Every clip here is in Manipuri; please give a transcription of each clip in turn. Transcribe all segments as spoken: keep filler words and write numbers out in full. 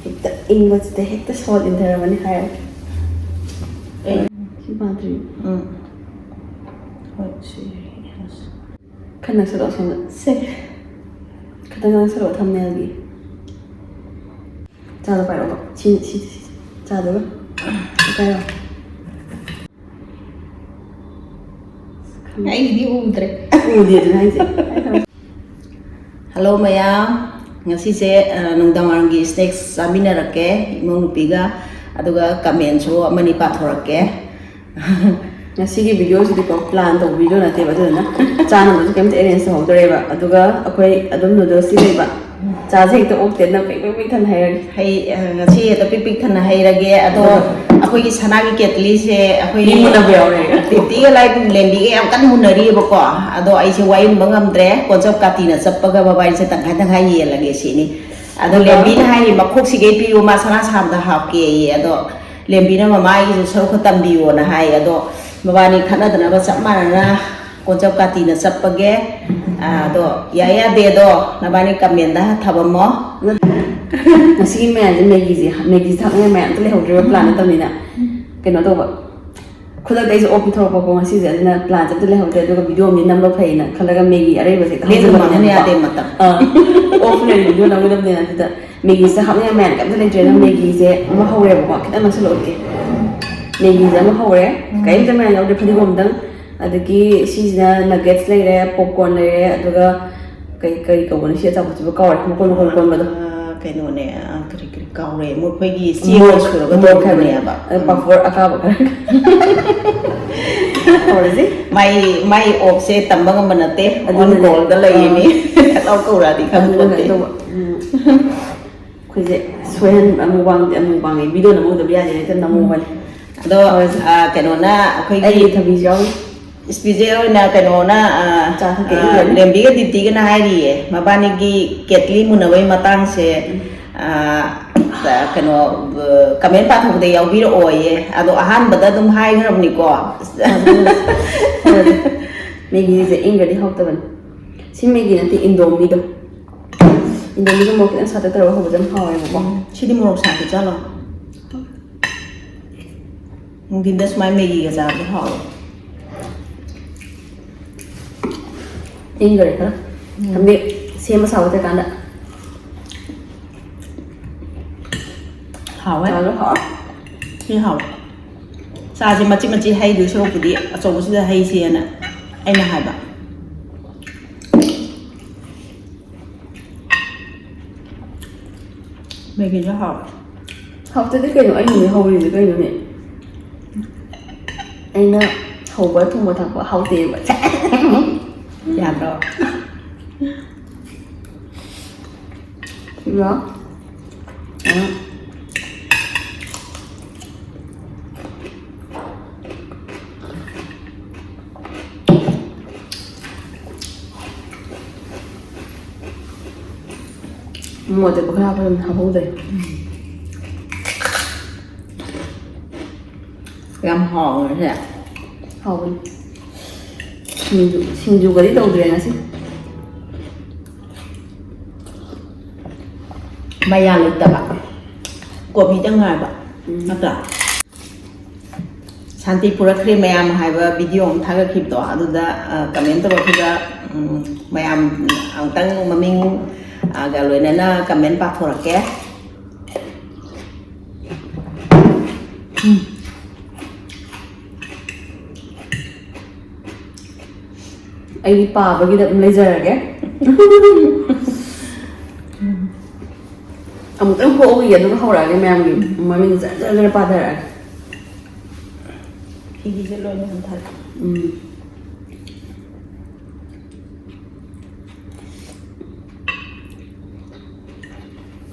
ꯍꯦꯛꯇ ꯏꯪꯕꯁꯤꯗ ꯍꯦꯛꯇ ꯁꯣꯠ ꯏꯟꯊꯔꯕꯅꯤ ꯍꯥꯏꯔꯒꯦ꯫ ꯑꯦ꯫ ꯁꯤ ꯄꯥꯗ꯭ꯔꯤ꯫ ꯎꯝ꯫ ꯍꯣꯏ, ꯁꯤ꯫ ꯈꯔ ꯅꯛꯁꯜꯂꯛꯑꯣ ꯁꯣꯝꯗ꯫ ꯁꯦ꯫ ꯈꯤꯇꯪ ꯅꯛꯁꯜꯂꯛꯑꯣ ꯊꯝꯅꯦꯜꯒꯤ꯫ ꯆꯥꯗꯣ ꯄꯥꯏꯔꯛꯑꯣꯕ꯫ ꯁꯤ, ꯁꯤ, ꯁꯤ, ꯁꯤ꯫ ꯆꯥꯗꯣ꯫ ꯄꯥꯏꯔꯛꯑꯣ꯫ ꯑꯩꯒꯤꯗꯤ ꯎꯗ꯭ꯔꯦ꯫ ꯎꯗꯦ ꯑꯗꯨꯅ ꯍꯥꯏꯁꯦ꯫ ꯍꯜꯂꯣ ꯃꯌꯥꯝ, ꯉꯁꯤꯁꯦ, ꯑ, ꯅꯨꯡꯗꯥꯡꯋꯥꯏꯔꯝꯒꯤ ꯁ꯭ꯅꯦꯛꯁ ꯆꯥꯃꯤꯟꯅꯔꯛꯀꯦ ꯏꯃꯧ ꯅꯨꯄꯤꯒ, ꯑꯗꯨꯒ ꯀꯃꯦꯟꯁꯨ ꯑꯃꯅꯤ ꯄꯥꯊꯣꯔꯛꯀꯦ꯫ ꯉꯁꯤꯒꯤ ꯚꯤꯗꯤꯑꯣꯁꯤꯗꯤꯀꯣ ꯄ꯭ꯂꯥꯟ ꯇꯧꯕ ꯚꯤꯗꯤꯑꯣ ꯅꯠꯇꯦꯕ, ꯑꯗꯨꯗꯨꯅ ꯆꯥꯅꯕꯁꯨ ꯀꯩꯝꯇ ꯑꯦꯔꯦꯟꯖ ꯇꯧꯍꯧꯗ꯭ꯔꯦꯕ, ꯑꯗꯨꯒ ꯑꯩꯈꯣꯏ ꯑꯗꯨꯝ ꯅꯨꯗꯜꯁꯇꯤ ꯂꯩꯕ, ꯆꯥꯁꯦ ꯍꯦꯛꯇ ꯑꯣꯛꯇꯦ, ꯅꯪ ꯄꯤꯛ ꯄꯤꯛ ꯄꯤꯛ ꯊꯟꯅ ꯍꯩꯔꯒꯦ꯫ ꯍꯩ, ꯑ, ꯉꯁꯤ ꯍꯦꯛꯇ ꯄꯤꯛ ꯄꯤꯛ ꯊꯟꯅ ꯍꯩꯔꯒꯦ꯫ ꯑꯗꯣ ꯑꯗꯨꯒ ꯑꯩꯈꯣꯏꯒꯤ ꯁꯅꯥꯒꯤ ꯀꯦꯇꯂꯤꯁꯦ ꯑꯩꯈꯣꯏ ꯃꯤ ꯃꯨꯟꯅꯕ ꯌꯥꯎꯔꯦ꯫ ꯇꯤꯇꯤꯒ ꯂꯥꯏ ꯂꯦꯝꯕꯤꯒ ꯌꯥꯝ ꯀꯟꯅ ꯃꯨꯟꯅꯔꯤꯑꯕꯀꯣ꯫ ꯑꯗꯣ ꯑꯩꯁꯦ ꯋꯥꯏꯔꯝꯕ ꯉꯝꯗ꯭ꯔꯦ, ꯀꯣꯟꯆꯞ ꯀꯥꯇꯤꯅ ꯆꯞꯄꯒ ꯃꯕꯥꯏꯁꯦ ꯇꯪꯈꯥꯏ ꯇꯪꯈꯥꯏ ꯌꯦꯜꯂꯒꯦ ꯁꯤꯅꯤ꯫ ꯑꯗꯣ ꯑꯗꯨꯒ ꯂꯦꯝꯕꯤꯅ ꯍꯥꯏꯔꯤ ꯃꯈꯣꯛꯁꯤꯒꯩ ꯄꯤꯌꯨ, ꯃꯥ ꯁꯅꯥ ꯁꯥꯕꯗ ꯍꯥꯞꯀꯦꯌꯦ꯫ ꯑꯗꯣ ꯂꯦꯝꯕꯤꯅ ꯃꯃꯥꯒꯤꯁꯨ ꯁꯔꯨꯛ ꯈꯔ ꯇꯝꯕꯤꯌꯣꯅ ꯍꯥꯏ꯫ ꯑꯗꯣ ꯃꯕꯥꯅꯤ ꯈꯠꯅꯗꯅꯕ ꯆꯞ ꯃꯥꯟꯅꯅ ꯀꯣꯟꯆꯞ ꯀꯥꯇꯤꯅ ꯆꯞꯄꯒꯦ꯫ ꯑꯗꯣ ꯌꯥꯏ ꯌꯥꯗꯦꯗꯣ ꯅꯕꯥꯅꯤ ꯀꯃꯦꯟꯗ ꯊꯝꯃꯝꯃꯣ꯫ ꯉꯁꯤꯒꯤ ꯃꯌꯥꯝꯁꯦ ꯃꯦꯒꯤꯁꯦ, ꯃꯦꯒꯤꯁꯦ ꯊꯛꯅꯤꯡꯉꯥꯏ ꯃꯌꯥꯝ ꯑꯝꯇ ꯂꯩꯍꯧꯗ꯭ꯔꯦꯕ, ꯄ꯭ꯂꯥꯟ ꯅꯠꯇꯕꯅꯤꯅ꯫ ꯀꯩꯅꯣ ꯇꯧꯕ, ꯈꯨꯗꯛꯇ ꯑꯩꯁꯦ ꯑꯣꯐ ꯄꯤꯊꯣꯔꯛꯄꯀꯣ ꯉꯁꯤꯁꯦ, ꯑꯗꯨꯅ ꯄ꯭ꯂꯥꯟꯁꯦ ꯑꯝꯇ ꯂꯩꯍꯧꯗ꯭ꯔꯦ꯫ ꯑꯗꯨꯒ ꯚꯤꯗꯤꯑꯣ ꯑꯃꯗꯤ ꯅꯝꯕ ꯐꯩꯅ ꯈꯜꯂꯒ ꯃꯦꯒꯤ ꯑꯔꯩꯕꯁꯦ ꯍꯦꯛꯇ ꯂꯦꯝꯅ ꯃꯥꯡꯍꯟ ꯍꯧꯖꯤꯜꯂꯕꯅꯦꯕꯀꯣ꯫ ꯌꯥꯗꯦ ꯃꯇꯝ꯫ ꯑꯥ, ꯑꯣꯐ ꯂꯩꯔꯗꯤ ꯚꯤꯗꯤꯑꯣ ꯅꯝꯒꯗꯕꯅꯦꯅ꯫ ꯑꯗꯨꯗ ꯃꯦꯒꯤꯁꯤꯗ ꯍꯥꯞꯅꯤꯡꯉꯥꯏ ꯃꯌꯥꯝ ꯀꯩꯝꯇ ꯂꯩꯇ꯭ꯔꯦ꯫ ꯑꯗꯨꯅ ꯃꯦꯒꯤꯁꯦ ꯑꯃ ꯍꯧꯔꯦꯕꯀꯣ, ꯈꯤꯇꯪ ꯅꯛꯁꯜꯂꯛꯑꯣ ꯎꯠꯀꯦ꯫ ꯃꯦꯒꯤꯁꯦ ꯑꯃ ꯍꯧꯔꯦ, ꯎꯝ꯫ ꯀꯩꯝꯇ ꯃꯌꯥꯝ ꯌꯥꯎꯗ꯭ꯔꯦ, ꯐꯗꯤꯒꯣꯝꯗꯪ꯫ ꯑꯗꯒꯤ ꯁꯤꯁꯤꯅ ꯅꯒꯦꯠꯁ ꯂꯩꯔꯦ, ꯄꯣꯞꯀꯣꯔꯟ ꯂꯩꯔꯦ, ꯑꯗꯨꯒ ꯀꯩ, ꯀꯔꯤ ꯀꯧꯕꯅꯣ ꯁꯤ ꯑꯆꯥꯄꯣꯠꯁꯤꯕꯨ ꯀꯥꯎꯔꯦ, ꯃꯀꯣꯟ ꯃꯀꯣꯟ ꯀꯣꯟꯕꯗꯣ꯫ ꯑꯥ, ꯀꯩꯅꯣꯅꯦ, ꯑꯥ, ꯀꯔꯤ, ꯀꯔꯤ ꯀꯥꯎꯔꯦ, ꯃꯈꯣꯏꯒꯤ ꯆꯦꯡ ꯃꯣꯔꯣꯛ, ꯁꯨꯔꯒ ꯃꯣꯔꯣꯛ ꯍꯥꯏꯕꯅꯦ꯫ ꯇꯧꯕꯅꯦꯕ꯫ ꯑꯗ ꯎꯝ꯫ ꯄꯥꯐꯣꯔ ꯑꯀꯥꯕ ꯈꯔ꯫ ꯍꯧꯔꯁꯤ꯫ ꯃꯥꯏ, ꯃꯥꯏ ꯑꯣꯞꯁꯦ ꯇꯝꯕ ꯉꯝꯕ ꯅꯠꯇꯦ꯫ ꯑꯗꯨꯅꯅꯦ꯫ ꯑꯣꯟ ꯀꯣꯜꯗ ꯂꯩꯌꯦ ꯃꯤ꯫ ꯑꯥ꯫ ꯂꯥꯎ ꯀꯧꯔꯛꯑꯗꯤ ꯑꯗꯨꯅ ꯈꯪꯄꯣꯠꯇꯦ꯫ ꯀꯩꯅꯣ ꯇꯧꯕ꯫ ꯎꯝ꯫ ꯑꯩꯈꯣꯏꯁꯦ ꯁꯣꯏꯍꯟ-, ꯑꯃꯨꯛ ꯋꯥꯡ-, ꯑꯃꯨꯛ ꯋꯥꯡꯉꯦ꯫ ꯚꯤꯗꯤꯑꯣ ꯅꯝꯍꯧꯗꯕ ꯌꯥꯗꯦ, ꯍꯦꯛꯇ ꯅꯝꯍꯧꯕꯅꯤ꯫ ꯑꯗꯣ, ꯍꯣꯏ꯫ ꯑ, ꯀꯩꯅꯣꯅ ꯑꯩꯈꯣꯏꯒꯤ ꯑꯩꯒꯤ ꯊꯕꯤꯁꯨ ꯌꯥꯎꯔꯤ꯫ ꯏꯁꯄꯤꯁꯦꯜ ꯑꯣꯏꯅ ꯀꯩꯅꯣꯅ, ꯑ, ꯆꯥ ꯊꯛꯀꯦ ꯑ, ꯏꯪꯈ꯭ꯔꯅꯤ꯫ ꯂꯦꯝꯕꯤꯒ ꯗꯤꯞꯇꯤꯒꯅ ꯍꯥꯏꯔꯤꯌꯦ, ꯃꯕꯥꯅꯤꯒꯤ ꯀꯦꯠꯂꯤ ꯃꯨꯟꯅꯕꯒꯤ ꯃꯇꯥꯡꯁꯦ, ꯎꯝ꯫ ꯑ, ꯀꯩꯅꯣ, ꯑ, ꯀꯃꯦꯟ ꯄꯥꯊꯣꯛꯄꯗ ꯌꯥꯎꯕꯤꯔꯛꯑꯣꯌꯦ꯫ ꯑꯗꯣ ꯑꯍꯥꯟꯕꯗ ꯑꯗꯨꯝ ꯍꯥꯏꯈ꯭ꯔꯕꯅꯤꯀꯣ꯫ ꯃꯦꯒꯤꯁꯦ ꯏꯪꯈ꯭ꯔꯗꯤ ꯍꯥꯎꯇꯕꯅꯤ꯫ ꯁꯤ ꯃꯦꯒꯤ ꯅꯠꯇꯦ, ꯏꯟꯗꯣꯃꯤꯗꯣ꯫ ꯑꯗꯒꯤꯁꯨ ꯃꯣꯔꯣꯛ ꯈꯤꯇꯪ ꯁꯥꯇꯛ ꯇꯧꯔꯒ ꯍꯧꯕꯁꯦ ꯌꯥꯝ ꯍꯥꯎꯋꯦꯕꯀꯣ꯫ ꯎꯝ, ꯁꯤꯗꯤ ꯃꯣꯔꯣꯛ ꯁꯥꯇꯛ ꯆꯥꯂꯣ꯫ ꯅꯨꯡꯊꯤꯟꯗ ꯁꯨꯃꯥꯏꯅ ꯃꯦꯒꯤꯒ ꯆꯥꯕꯗꯤ ꯍꯥꯎꯋꯦ꯫ ꯏꯪꯈꯔꯦ ꯈꯔ꯫ ꯎꯝ꯫ ꯍꯥꯏꯕꯗꯤ ꯁꯦꯝꯕ ꯁꯥꯕ ꯇꯧꯔꯀꯥꯟꯗ꯫ ꯍꯥꯎꯋꯦ꯫ ꯆꯥꯁꯨ ꯍꯥꯎꯋꯦ꯫ ꯁꯤ ꯍꯥꯎꯋꯦ꯫ ꯆꯥꯁꯦ ꯃꯆꯤꯠ ꯃꯆꯤꯠ ꯍꯩꯗꯣꯏ ꯁꯔꯨꯛꯄꯨꯗꯤ ꯑꯆꯧꯕꯁꯤꯗ ꯍꯩꯁꯦꯅ ꯑꯩꯅ ꯍꯥꯏꯕ꯫ ꯃꯦꯒꯤꯁꯨ ꯍꯥꯎꯋꯦ꯫ ꯍꯥꯎꯇꯗꯤ ꯀꯩꯅꯣ? ꯑꯩꯅꯅꯦ ꯍꯧꯔꯤꯁꯦ ꯀꯩꯅꯣꯅꯦ? ꯑꯩꯅ ꯍꯧꯕ ꯊꯣꯡꯕ ꯊꯥꯛꯄ ꯍꯥꯎꯇꯦꯕ꯫ ꯌꯥꯗ꯭ꯔꯣ? ꯁꯤꯒ, ꯑ, ꯃꯣꯔꯣꯛ ꯑꯇꯦꯛꯄ ꯈꯔ ꯍꯥꯞꯄ-, ꯍꯥꯞꯍꯧꯗ꯭ꯔꯦ꯫ ꯌꯥꯝ ꯍꯥꯎꯋꯦ ꯁꯦ꯫ ꯍꯥꯎꯕꯅꯤ꯫ ꯁꯤꯡꯖꯨ, ꯁꯤꯡꯖꯨꯒꯗꯤ ꯇꯧꯗ꯭ꯔꯦ ꯉꯁꯤ꯫ ꯃꯌꯥ ꯂꯩꯇꯕ꯫ ꯀꯣꯕꯤꯗ ꯉꯥꯏꯕ꯫ ꯎꯝ꯫ ꯅꯠꯇ꯭ꯔꯥ? ꯁꯥꯟꯇꯤ ꯄꯨꯔꯛꯈ꯭ꯔꯦ ꯃꯌꯥꯝ ꯍꯥꯏꯕ video ꯑꯃ ꯊꯥꯒꯠꯈꯤꯕꯗꯣ, ꯑꯗꯨꯗ, ꯑ, comment ꯇꯧꯔꯛꯈꯤꯕ, ꯎꯝ, ꯃꯌꯥꯝ ꯑꯃꯨꯛꯇꯪ ꯃꯃꯤꯡ, ꯑ, ꯒ ꯂꯣꯏꯅꯅ comment ꯄꯥꯊꯣꯔꯛꯀꯦ꯫ ꯎꯝ꯫ ꯑꯩꯗꯤ ꯄꯥꯕꯒꯤꯗ ꯑꯗꯨꯝ ꯂꯩꯖꯔꯒꯦ꯫ ꯑꯃꯨꯛꯇꯪ ꯄꯣꯛꯎꯒꯤꯒꯦ, ꯑꯗꯨꯒ ꯍꯧꯔꯛꯑꯒꯦ, ꯃꯌꯥꯝꯒꯤ ꯃꯃꯤꯡ ꯖꯔ ꯖꯔ ꯖꯔ ꯄꯥꯊꯔꯛꯑꯒꯦ꯫ ꯐꯤꯒꯤꯁꯦ ꯂꯣꯏꯅ ꯍꯟꯊꯔꯦ꯫ ꯎꯝ꯫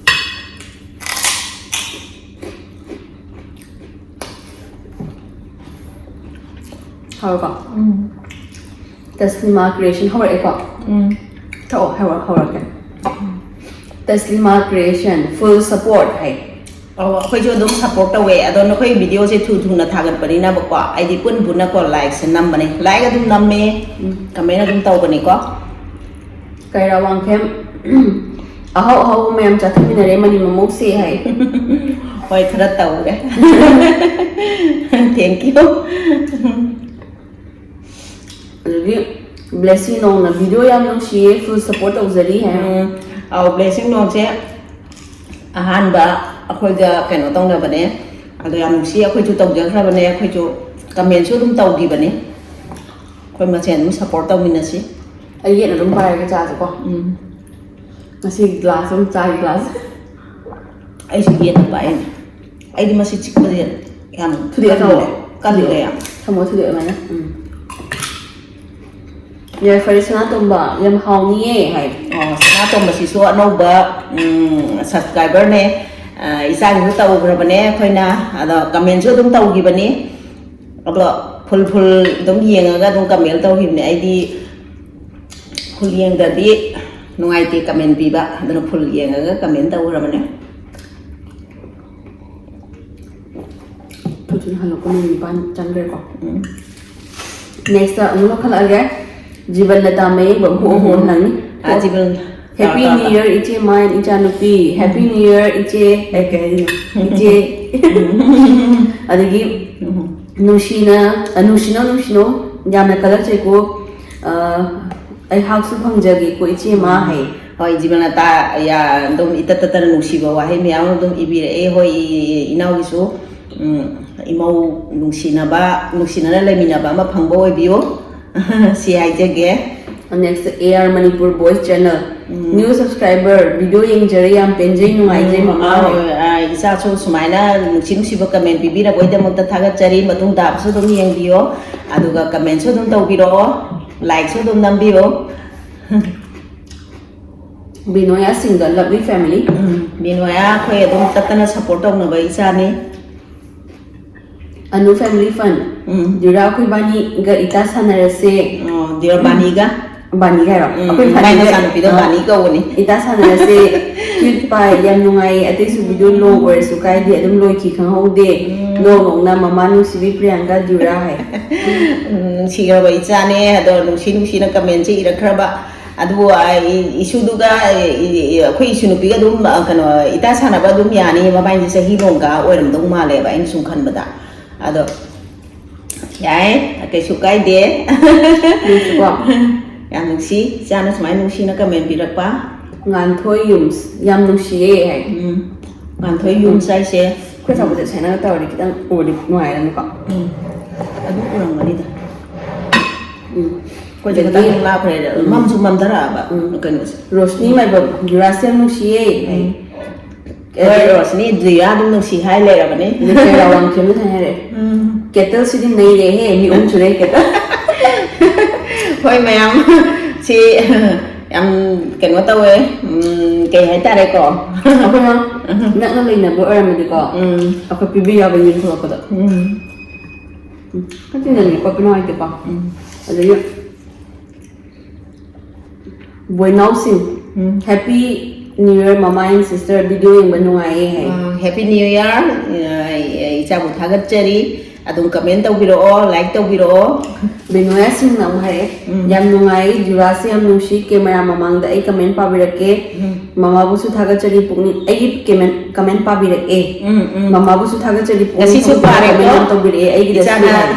ꯍꯥꯎꯔꯕꯣ? ꯎꯝ꯫ ꯇꯁꯂꯤꯃꯥ Creation ꯍꯧꯔꯛꯑꯦꯀꯣ? ꯎꯝ꯫ ꯊꯛꯑꯣ, ꯍꯧꯔ-, ꯍꯧꯔꯛꯀꯦ꯫ ꯇꯁꯂꯤꯃꯥ Creation, full support ꯍꯥꯏ꯫ ꯑꯧ, ꯑꯩꯈꯣꯏꯁꯨ ꯑꯗꯨꯝ support ꯇꯧꯋꯦ꯫ ꯑꯗꯣ ꯅꯈꯣꯏ videoꯁꯦ ꯊꯨ ꯊꯨꯅ ꯊꯥꯒꯠꯄꯅꯤꯅꯕꯀꯣ, ꯑꯩꯗꯤ ꯄꯨꯟ ꯄꯨꯟꯅꯀꯣ likeꯁꯦ ꯅꯝꯕꯅꯦ꯫ Like ꯑꯗꯨꯝ ꯅꯝꯃꯦ, ꯎꯝ꯫ Comment ꯑꯗꯨꯝ ꯇꯧꯕꯅꯤꯀꯣ꯫ ꯀꯩꯔꯥ ꯋꯥꯡꯈꯦꯝ, ꯑꯍꯥꯎ ꯑꯍꯥꯎꯕ ꯃꯌꯥꯝ ꯆꯥꯊꯃꯤꯟꯅꯔꯦ ꯃꯅꯤ ꯃꯃꯧꯁꯦ ꯍꯥꯏ꯫ ꯍꯣꯏ, ꯈꯔ ꯇꯧꯔꯦ꯫ Thank you꯫ ꯑꯗꯒꯤ ꯕ꯭ꯂꯦꯁꯤꯡ ꯅꯣꯡꯅ ꯚꯤꯗꯤꯑꯣ ꯌꯥꯝ ꯅꯨꯡꯁꯤꯌꯦ, ꯐꯨꯜ ꯁꯞꯄꯣꯔꯠ ꯇꯧꯖꯔꯤ ꯍꯥꯏ꯫ ꯎꯝ, ꯑꯧ, ꯕ꯭ꯂꯦꯁꯤꯡ ꯅꯣꯡꯁꯦ ꯑꯍꯥꯟꯕ ꯑꯩꯈꯣꯏꯒ ꯀꯩꯅꯣ ꯇꯧꯅꯕꯅꯦ꯫ ꯑꯗꯣ ꯌꯥꯝ ꯅꯨꯡꯁꯤ, ꯑꯩꯈꯣꯏꯁꯨ ꯇꯧꯖꯈ꯭ꯔꯕꯅꯦ, ꯑꯩꯈꯣꯏꯁꯨ ꯀꯃꯦꯟꯁꯨ ꯑꯗꯨꯝ ꯇꯧꯈꯤꯕꯅꯦ꯫ ꯑꯩꯈꯣꯏ ꯃꯁꯦꯟ ꯑꯗꯨꯝ ꯁꯞꯄꯣꯔꯠ ꯇꯧꯃꯤꯟꯅꯁꯤ꯫ ꯑꯩ ꯌꯦꯟ ꯑꯗꯨꯝ ꯄꯥꯏꯔꯒ ꯆꯥꯁꯦꯀꯣ꯫ ꯎꯝ꯫ ꯉꯁꯤ ꯒ꯭ꯂꯥꯁ ꯑꯃ ꯆꯥꯒꯤ ꯒ꯭ꯂꯥꯁ꯫ ꯑꯩꯁꯨ ꯌꯦꯟ ꯄꯥꯏꯅꯦ꯫ ꯑꯩꯗꯤ ꯃꯁꯤ ꯆꯤꯛꯄꯁꯦ ꯌꯥꯝ ꯊꯨꯗꯦꯛꯑꯣ, ꯀꯜꯂꯦ, ꯊꯝꯃꯣ꯫ ꯀꯜꯂꯦ ꯌꯥꯝ꯫ ꯊꯝꯃꯣ, ꯊꯨꯗꯦꯛꯑꯣ ꯑꯗꯨꯃꯥꯏꯅ꯫ ꯎꯝ꯫ ꯌꯥꯏꯐꯔꯦ ꯁꯅꯥꯇꯣꯝꯕ, ꯌꯥꯝ ꯍꯥꯎꯅꯤꯌꯦ ꯍꯥꯏ꯫ ꯑꯣ, ꯁꯅꯥꯇꯣꯝꯕꯁꯤꯁꯨ ꯑꯅꯧꯕ ꯎꯝ, ꯁꯕꯁꯀ꯭ꯔꯥꯏꯕꯔꯅꯦ꯫ ꯑ, ꯏꯆꯥꯒꯤꯁꯨ ꯇꯧꯈ꯭ꯔꯕꯅꯦ ꯑꯩꯈꯣꯏꯅ꯫ ꯑꯗꯣ ꯀꯃꯦꯟꯁꯨ ꯑꯗꯨꯝ ꯇꯧꯈꯤꯕꯅꯤ꯫ ꯑꯗꯣ ꯐꯨꯜ ꯐꯨꯜ ꯑꯗꯨꯝ ꯌꯦꯡꯉꯒ ꯑꯗꯨꯝ ꯀꯃꯦꯟ ꯇꯧꯈꯤꯕꯅꯦ꯫ ꯑꯩꯗꯤ ꯐꯨꯜ ꯌꯦꯡꯗ꯭ꯔꯗꯤ ꯅꯨꯡꯉꯥꯏꯇꯦ ꯀꯃꯦꯟ ꯄꯤꯕ, ꯑꯗꯨꯅ ꯐꯨꯜ ꯌꯦꯡꯉꯒ ꯀꯃꯦꯟ ꯇꯧꯈ꯭ꯔꯕꯅꯦ꯫ ꯊꯨꯅ ꯍꯜꯂꯛꯄ ꯃꯤꯅꯤꯠ ꯅꯤꯄꯥꯟ ꯆꯪꯈ꯭ꯔꯦꯀꯣ꯫ ꯎꯝ꯫ ꯅꯦꯛꯁꯇ ꯑꯃꯨꯛ ꯂꯧꯈꯠꯂꯛꯑꯒꯦ꯫ ꯖꯤꯕꯟ ꯂꯇꯥ ꯃꯌꯦꯛꯕꯝ ꯍꯣ ꯍꯣ ꯅꯪ꯫ ꯑꯥ, ꯖꯤꯕꯟ Happy ꯇꯥ, New ꯇꯥ꯫ Year ꯏꯆꯦ ꯃꯥꯏꯟ ꯏꯆꯥ ꯅꯨꯄꯤ꯫ Happy New Year ꯏꯆꯦ꯫ ꯑꯦ, ꯀꯩ ꯍꯥꯏꯗꯣꯏꯅꯣ? ꯏꯆꯦ꯫ ꯑꯗꯒꯤ ꯅꯨꯡꯁꯤꯅ, ꯑ, ꯅꯨꯡꯁꯤꯅꯣ, ꯅꯨꯡꯁꯤꯅꯣ, ꯌꯥꯝꯅ ꯀꯜꯂꯛꯆꯩꯀꯣ꯫ ꯑ, ꯑꯩꯍꯥꯛꯁꯨ ꯐꯪꯖꯒꯦꯀꯣ ꯏꯆꯦ ꯃꯥ ꯍꯥꯏ꯫ ꯍꯣꯏ, ꯖꯤꯕꯟ ꯂꯇꯥ, ꯌꯥ, ꯑꯗꯨꯝ ꯏꯇꯠ ꯇꯠꯇꯅ ꯅꯨꯡꯁꯤꯕ ꯋꯥꯍꯩ ꯃꯌꯥꯝ ꯑꯃ ꯑꯗꯨꯝ ꯏꯕꯤꯔꯛꯑꯦ꯫ ꯍꯣꯏ, ꯏ-, ꯏ-, ꯏꯅꯥꯎꯒꯤꯁꯨ, ꯎꯝ, ꯏꯃꯧ ꯅꯨꯡꯁꯤꯅꯕ, ꯅꯨꯡꯁꯤꯅꯅ ꯂꯩꯃꯤꯟꯅꯕ ꯑꯃ ꯐꯪꯕ ꯑꯣꯏꯕꯤꯌꯨ꯫ ꯁꯤ ꯍꯥꯏꯖꯒꯦ꯫ Next, A R Manipur Boys Channel꯫ New subscriber, video ꯌꯦꯡꯖꯔꯦ, ꯌꯥꯝ ꯄꯦꯟꯖꯩ, ꯅꯨꯡꯉꯥꯏꯖꯩ, ꯃꯃꯥ꯫ ꯑꯥ, ꯍꯣꯏ, ꯑꯥ, ꯏꯆꯥꯁꯨ ꯁꯨꯃꯥꯏꯅ ꯅꯨꯡꯁꯤ ꯅꯨꯡꯁꯤꯕ comment ꯄꯤꯕꯤꯔꯛꯄꯒꯤꯗꯃꯛꯇ ꯊꯥꯒꯠꯆꯔꯤ꯫ ꯃꯇꯨꯡ ꯇꯥꯕꯁꯨ ꯑꯗꯨꯝ ꯌꯦꯡꯕꯤꯌꯣ, ꯑꯗꯨꯒ commentꯁꯨ ꯑꯗꯨꯝ ꯇꯧꯕꯤꯔꯛꯑꯣ, likeꯁꯨ ꯑꯗꯨꯝ ꯅꯝꯕꯤꯌꯣ꯫ ꯕꯤꯅꯣꯌꯥ ꯁꯤꯡꯒ, lovely family꯫ ꯎꯝ, ꯕꯤꯅꯣꯌꯥ ꯑꯩꯈꯣꯏ ꯑꯗꯨꯝ ꯇꯠꯇꯅ support ꯇꯧꯅꯕ ꯏꯆꯥꯅꯤ꯫ Anu family fun꯫ ꯎꯝ꯫ ꯗ꯭ꯌꯨꯔꯥ ꯑꯩꯈꯣꯏ ꯕꯥꯅꯤꯒ ꯏꯇꯥ ꯁꯥꯟꯅꯔꯁꯦ꯫ ꯑꯣ, ꯗ꯭ꯌꯨꯔꯥ ꯕꯥꯅꯤꯒ? ꯕꯥꯅꯤ ꯍꯥꯏꯔꯣ? ꯎꯝ, ꯑꯩꯈꯣꯏ ꯃꯥꯏ ꯕꯥꯅꯤꯒ, ꯃꯆꯥꯅꯨꯄꯤꯗꯣ ꯑ, ꯕꯥꯅꯤ ꯀꯧꯕꯅꯤ꯫ ꯏꯇꯥ ꯁꯥꯟꯅꯔꯁꯦ꯫ Cute pie, ꯌꯥꯝ ꯅꯨꯡꯉꯥꯏꯌꯦ꯫ ꯑꯇꯩꯁꯨ video long ꯑꯣꯏꯔꯁꯨ ꯀꯥꯏꯗꯦ, ꯑꯗꯨꯝ ꯂꯣꯏꯈꯤ ꯈꯪꯍꯧꯗꯦ꯫ ꯎꯝ꯫ ꯅꯣꯡ ꯅꯣꯡꯅ ꯃꯃꯥ ꯅꯨꯡꯁꯤꯕꯤ ꯄ꯭ꯔꯤꯌꯥꯡꯀꯥ ꯗ꯭ꯌꯨꯔꯥ ꯍꯥꯏ꯫ ꯎꯝ, ꯅꯨꯡꯁꯤꯈ꯭ꯔꯕ ꯏꯆꯥꯅꯦ, ꯑꯗꯣ ꯅꯨꯡꯁꯤ ꯅꯨꯡꯁꯤꯅ commentꯁꯦ ꯏꯔꯛꯈ꯭ꯔꯕ꯫ ꯑꯗꯨꯕꯨ ꯑꯩ ꯏꯁꯨꯗꯨꯒ ꯑꯩꯈꯣꯏ ꯏꯁꯨ ꯅꯨꯄꯤꯒ ꯑꯗꯨꯝ ꯀꯩꯅꯣ ꯏꯇꯥ ꯁꯥꯟꯅꯕ ꯑꯗꯨꯝ ꯌꯥꯅꯤ꯫ ꯃꯕꯥꯏꯅꯤ ꯆꯍꯤ ꯂꯣꯡꯒ ꯑꯣꯏꯔꯝꯗꯧ ꯃꯥꯜꯂꯦꯕ ꯑꯩꯅ ꯁꯨꯝ ꯈꯟꯕꯗ꯫ ꯑꯗꯣ ꯌꯥꯏ, ꯀꯩꯁꯨ ꯀꯥꯏꯗꯦ꯫ ꯅꯨꯡꯁꯤꯀꯣ? ꯌꯥꯝ ꯅꯨꯡꯁꯤ ꯏꯆꯥꯅ ꯁꯨꯃꯥꯏꯅ ꯅꯨꯡꯁꯤꯅ ꯀꯃꯦꯟ ꯄꯤꯔꯛꯄ꯫ ꯉꯥꯟꯊꯣꯏ ꯌꯨꯝꯁ ꯌꯥꯝ ꯅꯨꯡꯁꯤꯌꯦ ꯍꯥꯏ꯫ ꯎꯝ꯫ ꯉꯥꯟꯊꯣꯏ ꯌꯨꯝꯁ ꯍꯥꯏꯁꯦ ꯑꯩꯈꯣꯏ ꯊꯧꯕꯁꯦ ꯁꯨꯃꯥꯏꯅꯒ ꯇꯧꯔꯗꯤ ꯈꯤꯇꯪ ꯎꯔꯗꯤ ꯅꯨꯡꯉꯥꯏꯔꯅꯤꯀꯣ꯫ ꯎꯝ꯫ ꯑꯗꯨꯝ ꯎꯔꯝꯒꯅꯤꯗ꯫ ꯎꯝ꯫ ꯑꯩꯈꯣꯏꯁꯦ ꯑꯗꯒꯤ ꯈꯤꯇꯪ ꯂꯥꯞꯈ꯭ꯔꯦ꯫ ꯎꯝ꯫ ꯃꯝꯁꯨ ꯃꯝꯊꯔꯛꯑꯕ ꯎꯝ꯫ ꯀꯩꯅꯣꯁꯦ꯫ ꯔꯣꯁꯅꯤ ꯃꯥꯏꯕꯝ ꯖꯨꯔꯥꯁꯤ ꯌꯥꯝ ꯅꯨꯡꯁꯤꯌꯦ ꯍꯥꯏ꯫ ꯎꯝ꯫ ꯍꯣꯏ, ꯔꯣꯁꯅꯤ ꯖꯨꯌꯥ ꯑꯗꯨꯝ ꯅꯨꯡꯁꯤ ꯍꯥꯏ ꯂꯩꯔꯕꯅꯤ꯫ ꯅꯠꯇꯦ, ꯔꯥꯋꯥꯡ ꯈꯦꯝꯅ ꯊꯥꯏ ꯍꯥꯏꯔꯦ꯫ ꯎꯝ꯫ ꯀꯦꯇꯜꯁꯤꯗꯤ ꯅꯩꯔꯦꯍꯦ, ꯃꯤ ꯑꯍꯨꯝ ꯁꯨꯔꯦ ꯀꯦꯇꯜ꯫ ꯍꯣꯏ, ꯃꯌꯥꯝ ꯁꯤ ꯌꯥꯝ ꯀꯩꯅꯣ ꯇꯧꯋꯦ꯫ ꯎꯝ, ꯀꯩ ꯍꯥꯏꯇꯥꯔꯦꯀꯣ꯫ ꯑꯩꯈꯣꯏꯅ ꯅꯛꯅ ꯂꯩꯅꯕ ꯑꯣꯏꯔꯝꯃꯗꯤꯀꯣ, ꯎꯝ꯫ ꯑꯩꯈꯣꯏ ꯄꯤꯕ ꯌꯥꯕ ꯌꯨꯝ ꯊꯣꯛꯂꯛꯄꯗꯣ꯫ ꯎꯝ꯫ ꯎꯝ꯫ ꯀꯛꯆꯤꯡꯗꯅꯤ ꯈꯣꯠꯄ ꯅꯨꯡꯉꯥꯏꯇꯦꯀꯣ꯫ ꯎꯝ꯫ ꯑꯗꯒꯤ ꯕꯣꯏꯅꯥꯎꯁꯤꯡ, ꯎꯝ꯫ Happy New Year ꯃꯃꯥ and sister, video ꯌꯦꯡꯕ ꯅꯨꯡꯉꯥꯏꯌꯦ ꯍꯥꯏ꯫ ꯑ, Happy New Year, ꯑ, ꯏꯆꯥꯕꯨ ꯊꯥꯒꯠꯆꯔꯤ꯫ ꯑꯗꯨꯝ ꯀꯃꯦꯟ ꯇꯧꯕꯤꯔꯛꯑꯣ, ꯂꯥꯏꯛ ꯇꯧꯕꯤꯔꯛꯑꯣ꯫ ꯕꯤꯅꯣꯌꯥ ꯁꯤꯡꯅ ꯑꯃꯨꯛ ꯍꯥꯏꯔꯛꯑꯦ, ꯎꯝ꯫ "ꯌꯥꯝ ꯅꯨꯡꯉꯥꯏ, ꯖꯨꯔꯥꯁꯤ ꯌꯥꯝ ꯅꯨꯡꯁꯤ, ꯀꯦꯃꯦꯔꯥ ꯃꯃꯥꯡꯗ ꯑꯩ ꯀꯃꯦꯟ ꯄꯥꯕꯤꯔꯛꯀꯦ꯫ ꯎꯝ꯫ ꯃꯃꯥꯕꯨꯁꯨ ꯊꯥꯒꯠꯆꯔꯤ, ꯄꯨꯛꯅꯤꯡ, ꯑꯩꯒꯤ ꯀꯃꯦꯟ, ꯀꯃꯦꯟ ꯄꯥꯕꯤꯔꯛꯑꯦ꯫ ꯎꯝ, ꯎꯝ꯫ ꯃꯃꯥꯕꯨꯁꯨ ꯊꯥꯒꯠꯆꯔꯤ, ꯄꯨꯛꯅꯤꯡ ꯉꯁꯤꯁꯨ ꯊꯧꯒꯠꯄ ꯄꯥꯔꯦꯀꯣ꯫ ꯀꯃꯦꯟ ꯌꯥꯝ ꯇꯧꯕꯤꯔꯛꯑꯦ, ꯑꯩꯒꯤꯗꯁꯨ ꯏꯆꯥꯅ ꯍꯥꯏ꯫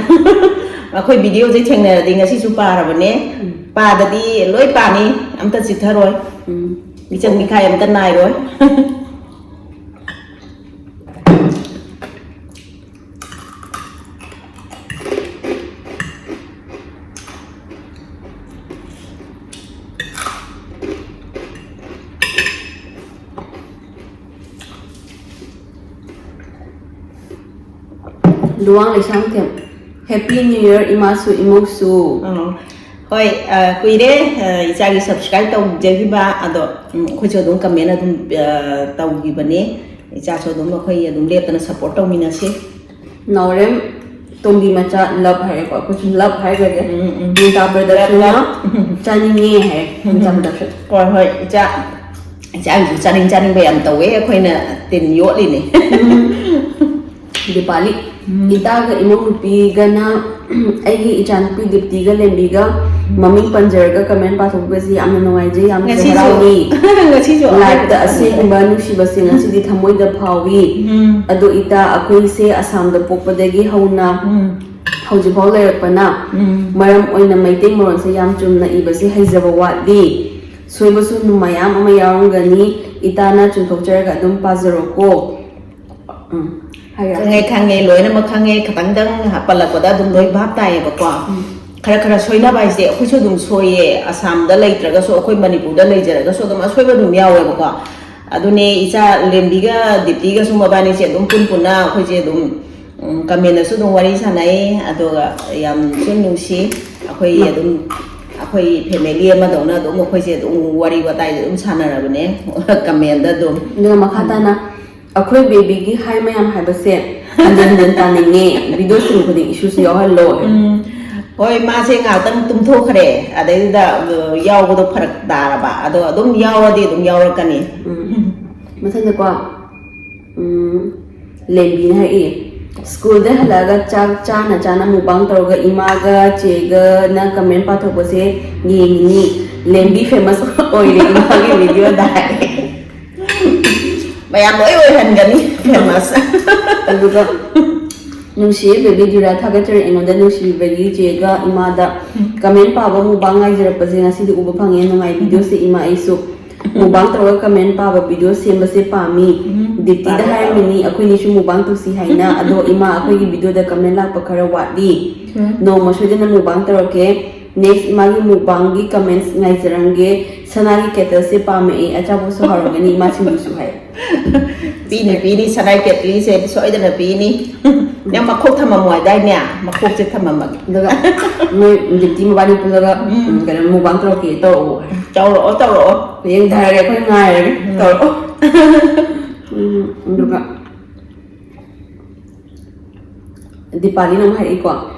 ꯑꯩꯈꯣꯏ ꯚꯤꯗꯤꯑꯣꯁꯦ ꯊꯦꯡꯅꯔꯗꯤ ꯉꯁꯤꯁꯨ ꯄꯥꯔꯕꯅꯦ꯫ ꯎꯝ꯫ ꯄꯥꯗꯗꯤ ꯂꯣꯏ ꯄꯥꯅꯤ, ꯑꯝꯇ ꯆꯤꯠꯊꯔꯣꯏ꯫ ꯎꯝ꯫ ꯃꯤꯆꯪ ꯃꯤꯈꯥꯏ ꯑꯝꯇ ꯅꯥꯏꯔꯣꯏ꯫ Luwang Leishangthem, Happy New Year ꯏꯃꯥꯁꯨ ꯏꯃꯧꯁꯨ꯫ ꯑꯣ꯫ ꯍꯣꯏ, ꯑ, ꯀꯨꯏꯔꯦ, ꯑ, ꯏꯆꯥꯒꯤ subscribe ꯇꯧꯖꯈꯤꯕ, ꯑꯗꯣ, ꯎꯝ, ꯑꯩꯈꯣꯏꯁꯨ ꯑꯗꯨꯝ comment ꯑꯗꯨꯝ, ꯑ, ꯇꯧꯈꯤꯕꯅꯦ꯫ ꯏꯆꯥꯁꯨ ꯑꯗꯨꯝ ꯑꯩꯈꯣꯏ ꯑꯗꯨꯝ ꯂꯦꯞꯇꯅ support ꯇꯧꯃꯤꯟꯅꯁꯤ꯫ ꯅꯥꯎꯔꯦꯝ ꯇꯣꯝꯕꯤ ꯃꯆꯥ love ꯍꯥꯏꯔꯦꯀꯣ, ꯑꯩꯈꯣꯏꯁꯨ love ꯍꯥꯏꯈ꯭ꯔꯒꯦ꯫ ꯎꯝ, ꯎꯝ꯫ ꯃꯤꯇꯥ production ꯅ love, love꯫ ꯆꯥꯅꯤꯡꯉꯦ ꯍꯥꯏ, ꯎꯝ꯫ ꯃꯤꯇꯥ production꯫ ꯍꯣꯏ, ꯍꯣꯏ, ꯏꯆꯥ, ꯏꯆꯥꯒꯤꯁꯨ ꯆꯥꯅꯤꯡ ꯆꯥꯅꯤꯡꯕ ꯌꯥꯝ ꯇꯧꯋꯦ, ꯑꯩꯈꯣꯏꯅ ꯇꯤꯟ ꯌꯣꯠꯂꯤꯅꯦ꯫ ꯎꯝ꯫ ꯗꯤꯄꯥꯂꯤ꯫ ꯎꯝ꯫ ꯏꯇꯥꯒ ꯏꯃꯧ ꯅꯨꯄꯤꯒꯅ ꯑꯩꯒꯤ ꯏꯆꯥꯅꯨꯄꯤ ꯗꯤꯞꯇꯤꯒ ꯂꯦꯝꯕꯤꯒ ꯃꯃꯤꯡ ꯄꯟꯖꯔꯒ ꯀꯃꯦꯟ ꯄꯥꯊꯣꯛꯄꯁꯤ ꯌꯥꯝꯅ ꯅꯨꯡꯉꯥꯏꯖꯩ, ꯌꯥꯝꯅꯁꯨ ꯉꯁꯤꯁꯨ- ꯍꯔꯥꯎꯏ꯫ ꯉꯁꯤꯁꯨ ꯂꯥꯏꯐꯇ ꯑꯁꯦꯡꯕ ꯅꯨꯡꯁꯤꯕꯁꯦ ꯉꯁꯤꯗꯤ ꯊꯃꯣꯏꯗ ꯐꯥꯎꯏ꯫ ꯎꯝ꯫ ꯑꯗꯣ ꯏꯇꯥ, ꯑꯩꯈꯣꯏꯁꯦ ꯑꯁꯥꯝꯗ ꯄꯣꯛꯄꯗꯒꯤ ꯍꯧꯅ ꯎꯝ꯫ ꯍꯧꯖꯤꯛꯐꯥꯎ ꯂꯩꯔꯛꯄꯅ ꯎꯝ꯫ ꯃꯔꯝ ꯑꯣꯏꯅ ꯃꯩꯇꯩ ꯃꯔꯣꯟꯁꯦ ꯌꯥꯝ ꯆꯨꯝꯅ ꯏꯕꯁꯦ ꯍꯩꯖꯕ ꯋꯥꯠꯂꯤ꯫ ꯁꯣꯏꯕꯁꯨ ꯃꯌꯥꯝ ꯑꯃ ꯌꯥꯎꯔꯝꯒꯅꯤ꯫ ꯏꯇꯥꯅ ꯆꯨꯝꯊꯣꯛꯆꯔꯒ ꯑꯗꯨꯝ ꯄꯥꯖꯔꯣꯀꯣ꯫ ꯎꯝ, ꯍꯥꯏꯔꯣ꯫ ꯈꯪꯉꯦ, ꯈꯪꯉꯦ, ꯂꯣꯏꯅꯃꯛ ꯈꯪꯉꯦ꯫ ꯈꯤꯇꯪꯗꯪ ꯄꯜꯂꯛꯄꯗ ꯑꯗꯨꯝ ꯂꯣꯏ ꯚꯥꯞ ꯇꯥꯏꯌꯦꯕꯀꯣ꯫ ꯎꯝ꯫ ꯈꯔ ꯈꯔ ꯁꯣꯏꯅꯕ ꯍꯥꯏꯁꯦ ꯑꯩꯈꯣꯏꯁꯨ ꯑꯗꯨꯝ ꯁꯣꯏꯌꯦ꯫ ꯑꯁꯥꯝꯗ ꯂꯩꯇ꯭ꯔꯒꯁꯨ, ꯑꯩꯈꯣꯏ ꯃꯅꯤꯄꯨꯔꯗ ꯂꯩꯖꯔꯒꯁꯨ ꯑꯗꯨꯝ ꯑꯁꯣꯏꯕ ꯑꯗꯨꯝ ꯌꯥꯎꯋꯦꯕꯀꯣ꯫ ꯑꯗꯨꯅꯦ, ꯏꯆꯥ ꯂꯦꯝꯕꯤꯒ ꯗꯤꯞꯇꯤꯒꯁꯨ ꯃꯕꯥꯅꯤꯁꯦ ꯑꯗꯨꯝ ꯄꯨꯟ ꯄꯨꯟꯅ ꯑꯩꯈꯣꯏꯁꯦ ꯑꯗꯨꯝ, ꯎꯝ, ꯀꯃꯦꯟꯗꯁꯨ ꯑꯗꯨꯝ ꯋꯥꯔꯤ ꯁꯥꯟꯅꯩ, ꯑꯗꯨꯒ ꯌꯥꯝꯁꯨ ꯅꯨꯡꯁꯤ꯫ ꯑꯩꯈꯣꯏ ꯑꯗꯨꯝ, ꯑꯩꯈꯣꯏ ꯐꯦꯃꯤꯂꯤ ꯑꯃꯗꯧꯅ ꯑꯗꯨꯝ ꯑꯩꯈꯣꯏꯁꯦ ꯑꯗꯨꯝ ꯋꯥꯔꯤ ꯋꯥꯇꯥꯏꯁꯦ ꯑꯗꯨꯝ ꯁꯥꯟꯅꯔꯕꯅꯦ ꯀꯃꯦꯟꯗ ꯑꯗꯨꯝ꯫ ꯑꯗꯨꯒ ꯃꯈꯥ ꯇꯥꯅ ꯑꯩꯈꯣꯏ ꯕꯦꯕꯤꯒꯤ ꯍꯥꯏ ꯃꯌꯥꯝ ꯍꯥꯏꯕꯁꯦ ꯍꯟꯖꯤꯟ ꯍꯟꯖꯤꯟ ꯇꯥꯅꯤꯡꯉꯦ, ꯚꯤꯗꯤꯑꯣ ꯁꯤꯟꯕ ꯈꯨꯗꯤꯡ ꯏꯁꯨꯁꯨ ꯌꯥꯎꯍꯜꯂꯣ꯫ ꯎꯝ, ꯍꯣꯏ, ꯃꯥꯁꯦ ꯉꯥꯏꯍꯥꯛꯇꯪ ꯇꯨꯝꯊꯣꯛꯈ꯭ꯔꯦ, ꯑꯗꯩꯗꯨꯗ, ꯑ, ꯌꯥꯎꯕꯗꯣ ꯐꯔꯛ ꯇꯥꯔꯕ꯫ ꯑꯗꯣ ꯑꯗꯨꯝ ꯌꯥꯎꯔꯗꯤ ꯑꯗꯨꯝ ꯌꯥꯎꯔꯛꯀꯅꯤ꯫ ꯎꯝ꯫ ꯃꯊꯪꯗꯀꯣ, ꯎꯝ, ꯂꯦꯝꯕꯤꯅ ꯍꯥꯏꯔꯛꯏ, "ꯁ꯭ꯀꯨꯜꯗ ꯍꯜꯂꯛꯑꯒ ꯆꯥꯛ ꯆꯥꯅ ꯆꯥꯅ ꯃꯨꯛꯕꯥꯡ ꯇꯧꯔꯒ ꯏꯃꯥꯒ ꯆꯦꯒꯅ ꯀꯃꯦꯟ ꯄꯥꯊꯣꯛꯄꯁꯦ ꯌꯦꯡꯉꯤꯅꯤ꯫ ꯂꯦꯝꯕꯤ ꯐꯦꯃꯁ ꯑꯣꯏꯔꯦ ꯏꯃꯥꯒꯤ ꯚꯤꯗꯤꯑꯣꯗ" ꯍꯥꯏ꯫ ꯃꯌꯥꯝ ꯂꯣꯏ ꯑꯣꯏꯍꯟꯒꯅꯤ ꯐꯦꯃꯁ꯫ ꯑꯗꯨꯒ ꯅꯨꯡꯁꯤꯌꯦ ꯕꯦꯕꯤ ꯗꯨꯔꯥ, ꯊꯥꯒꯠꯆꯔꯤ ꯑꯩꯉꯣꯟꯗ ꯅꯨꯡꯁꯤꯕꯤꯕꯒꯤ ꯆꯦꯒ ꯏꯃꯥꯗ꯫ ꯀꯃꯦꯟ ꯄꯥꯕ ꯃꯨꯛꯕꯥꯡ ꯉꯥꯏꯖꯔꯛꯄꯁꯦ ꯉꯁꯤꯗꯤ ꯎꯕ ꯐꯪꯉꯦ, ꯅꯨꯡꯉꯥꯏ ꯚꯤꯗꯤꯑꯣꯁꯦ ꯏꯃꯥ꯫ ꯑꯩꯁꯨ ꯃꯨꯛꯕꯥꯡ ꯇꯧꯔꯒ ꯀꯃꯦꯟ ꯄꯥꯕ ꯚꯤꯗꯤꯑꯣ ꯁꯦꯝꯕꯁꯦ ꯄꯥꯝꯃꯤ꯫ ꯎꯝ, ꯗꯤꯞꯇꯤꯗ ꯄꯥꯝꯃꯦ, ꯍꯥꯏꯔꯝꯃꯤꯅꯤ ꯑꯩꯈꯣꯏꯅꯤꯁꯨ ꯃꯨꯛꯕꯥꯡ ꯇꯧꯁꯤ ꯍꯥꯏꯅ, ꯑꯗꯣ ꯏꯃꯥ ꯑꯩꯈꯣꯏꯒꯤ ꯚꯤꯗꯤꯑꯣꯗ ꯀꯃꯦꯟ ꯂꯥꯛꯄ ꯈꯔ ꯋꯥꯠꯂꯤ꯫ ꯎꯝ꯫ ꯅꯣꯡꯃ ꯁꯣꯏꯗꯅ ꯃꯨꯛꯕꯥꯡ ꯇꯧꯔꯛꯀꯦ꯫ ꯅꯦꯛꯁ ꯏꯃꯥꯒꯤ ꯃꯨꯛꯕꯥꯡꯒꯤ ꯀꯃꯦꯟꯁ ꯉꯥꯏꯖꯔꯝꯒꯦ꯫ ꯁꯅꯥꯒꯤ ꯀꯦꯇꯜꯁꯦ ꯄꯥꯝꯃꯛꯑꯦ, ꯑꯆꯥꯄꯣꯠꯁꯨ ꯍꯥꯎꯔꯝꯒꯅꯤ ꯏꯃꯥ, ꯁꯤꯡꯖꯨꯁꯨ ꯍꯥꯏ꯫ ꯄꯤꯅꯤ, ꯄꯤꯅꯤ, ꯁꯅꯥꯏ ꯀꯦꯇꯂꯤꯁꯦ ꯁꯣꯏꯗꯅ ꯄꯤꯅꯤ꯫ ꯅꯪ ꯃꯈꯣꯛ ꯊꯝꯃꯝꯃꯣ ꯍꯥꯏꯗꯥꯏꯅꯦ? ꯃꯈꯣꯛꯁꯦ ꯊꯝꯃꯝꯃꯒꯦ꯫ ꯑꯗꯨꯒ ꯃꯣꯏ ꯗꯤꯞꯇꯤ ꯃꯕꯥꯅꯤ ꯄꯨꯜꯂꯒ, ꯎꯝ꯫ ꯎꯝ, ꯀꯩꯅꯣ, ꯃꯨꯛꯕꯥꯡ ꯇꯧꯔꯛꯀꯦ, ꯇꯧꯔꯛꯑꯣ ꯍꯥꯏ꯫ ꯇꯧꯔꯛꯑꯣ, ꯇꯧꯔꯛꯑꯣ꯫ ꯌꯦꯡꯊꯔꯒꯦ, ꯑꯩꯈꯣꯏ ꯉꯥꯏꯔꯒꯦ꯫ ꯎꯝ꯫ ꯇꯧꯔꯛꯑꯣ꯫ ꯎꯝ, ꯑꯗꯨꯒ ꯗꯤꯄꯥꯂꯤꯅ ꯑꯃꯨꯛ ꯍꯥꯏꯔꯛꯏꯀꯣ,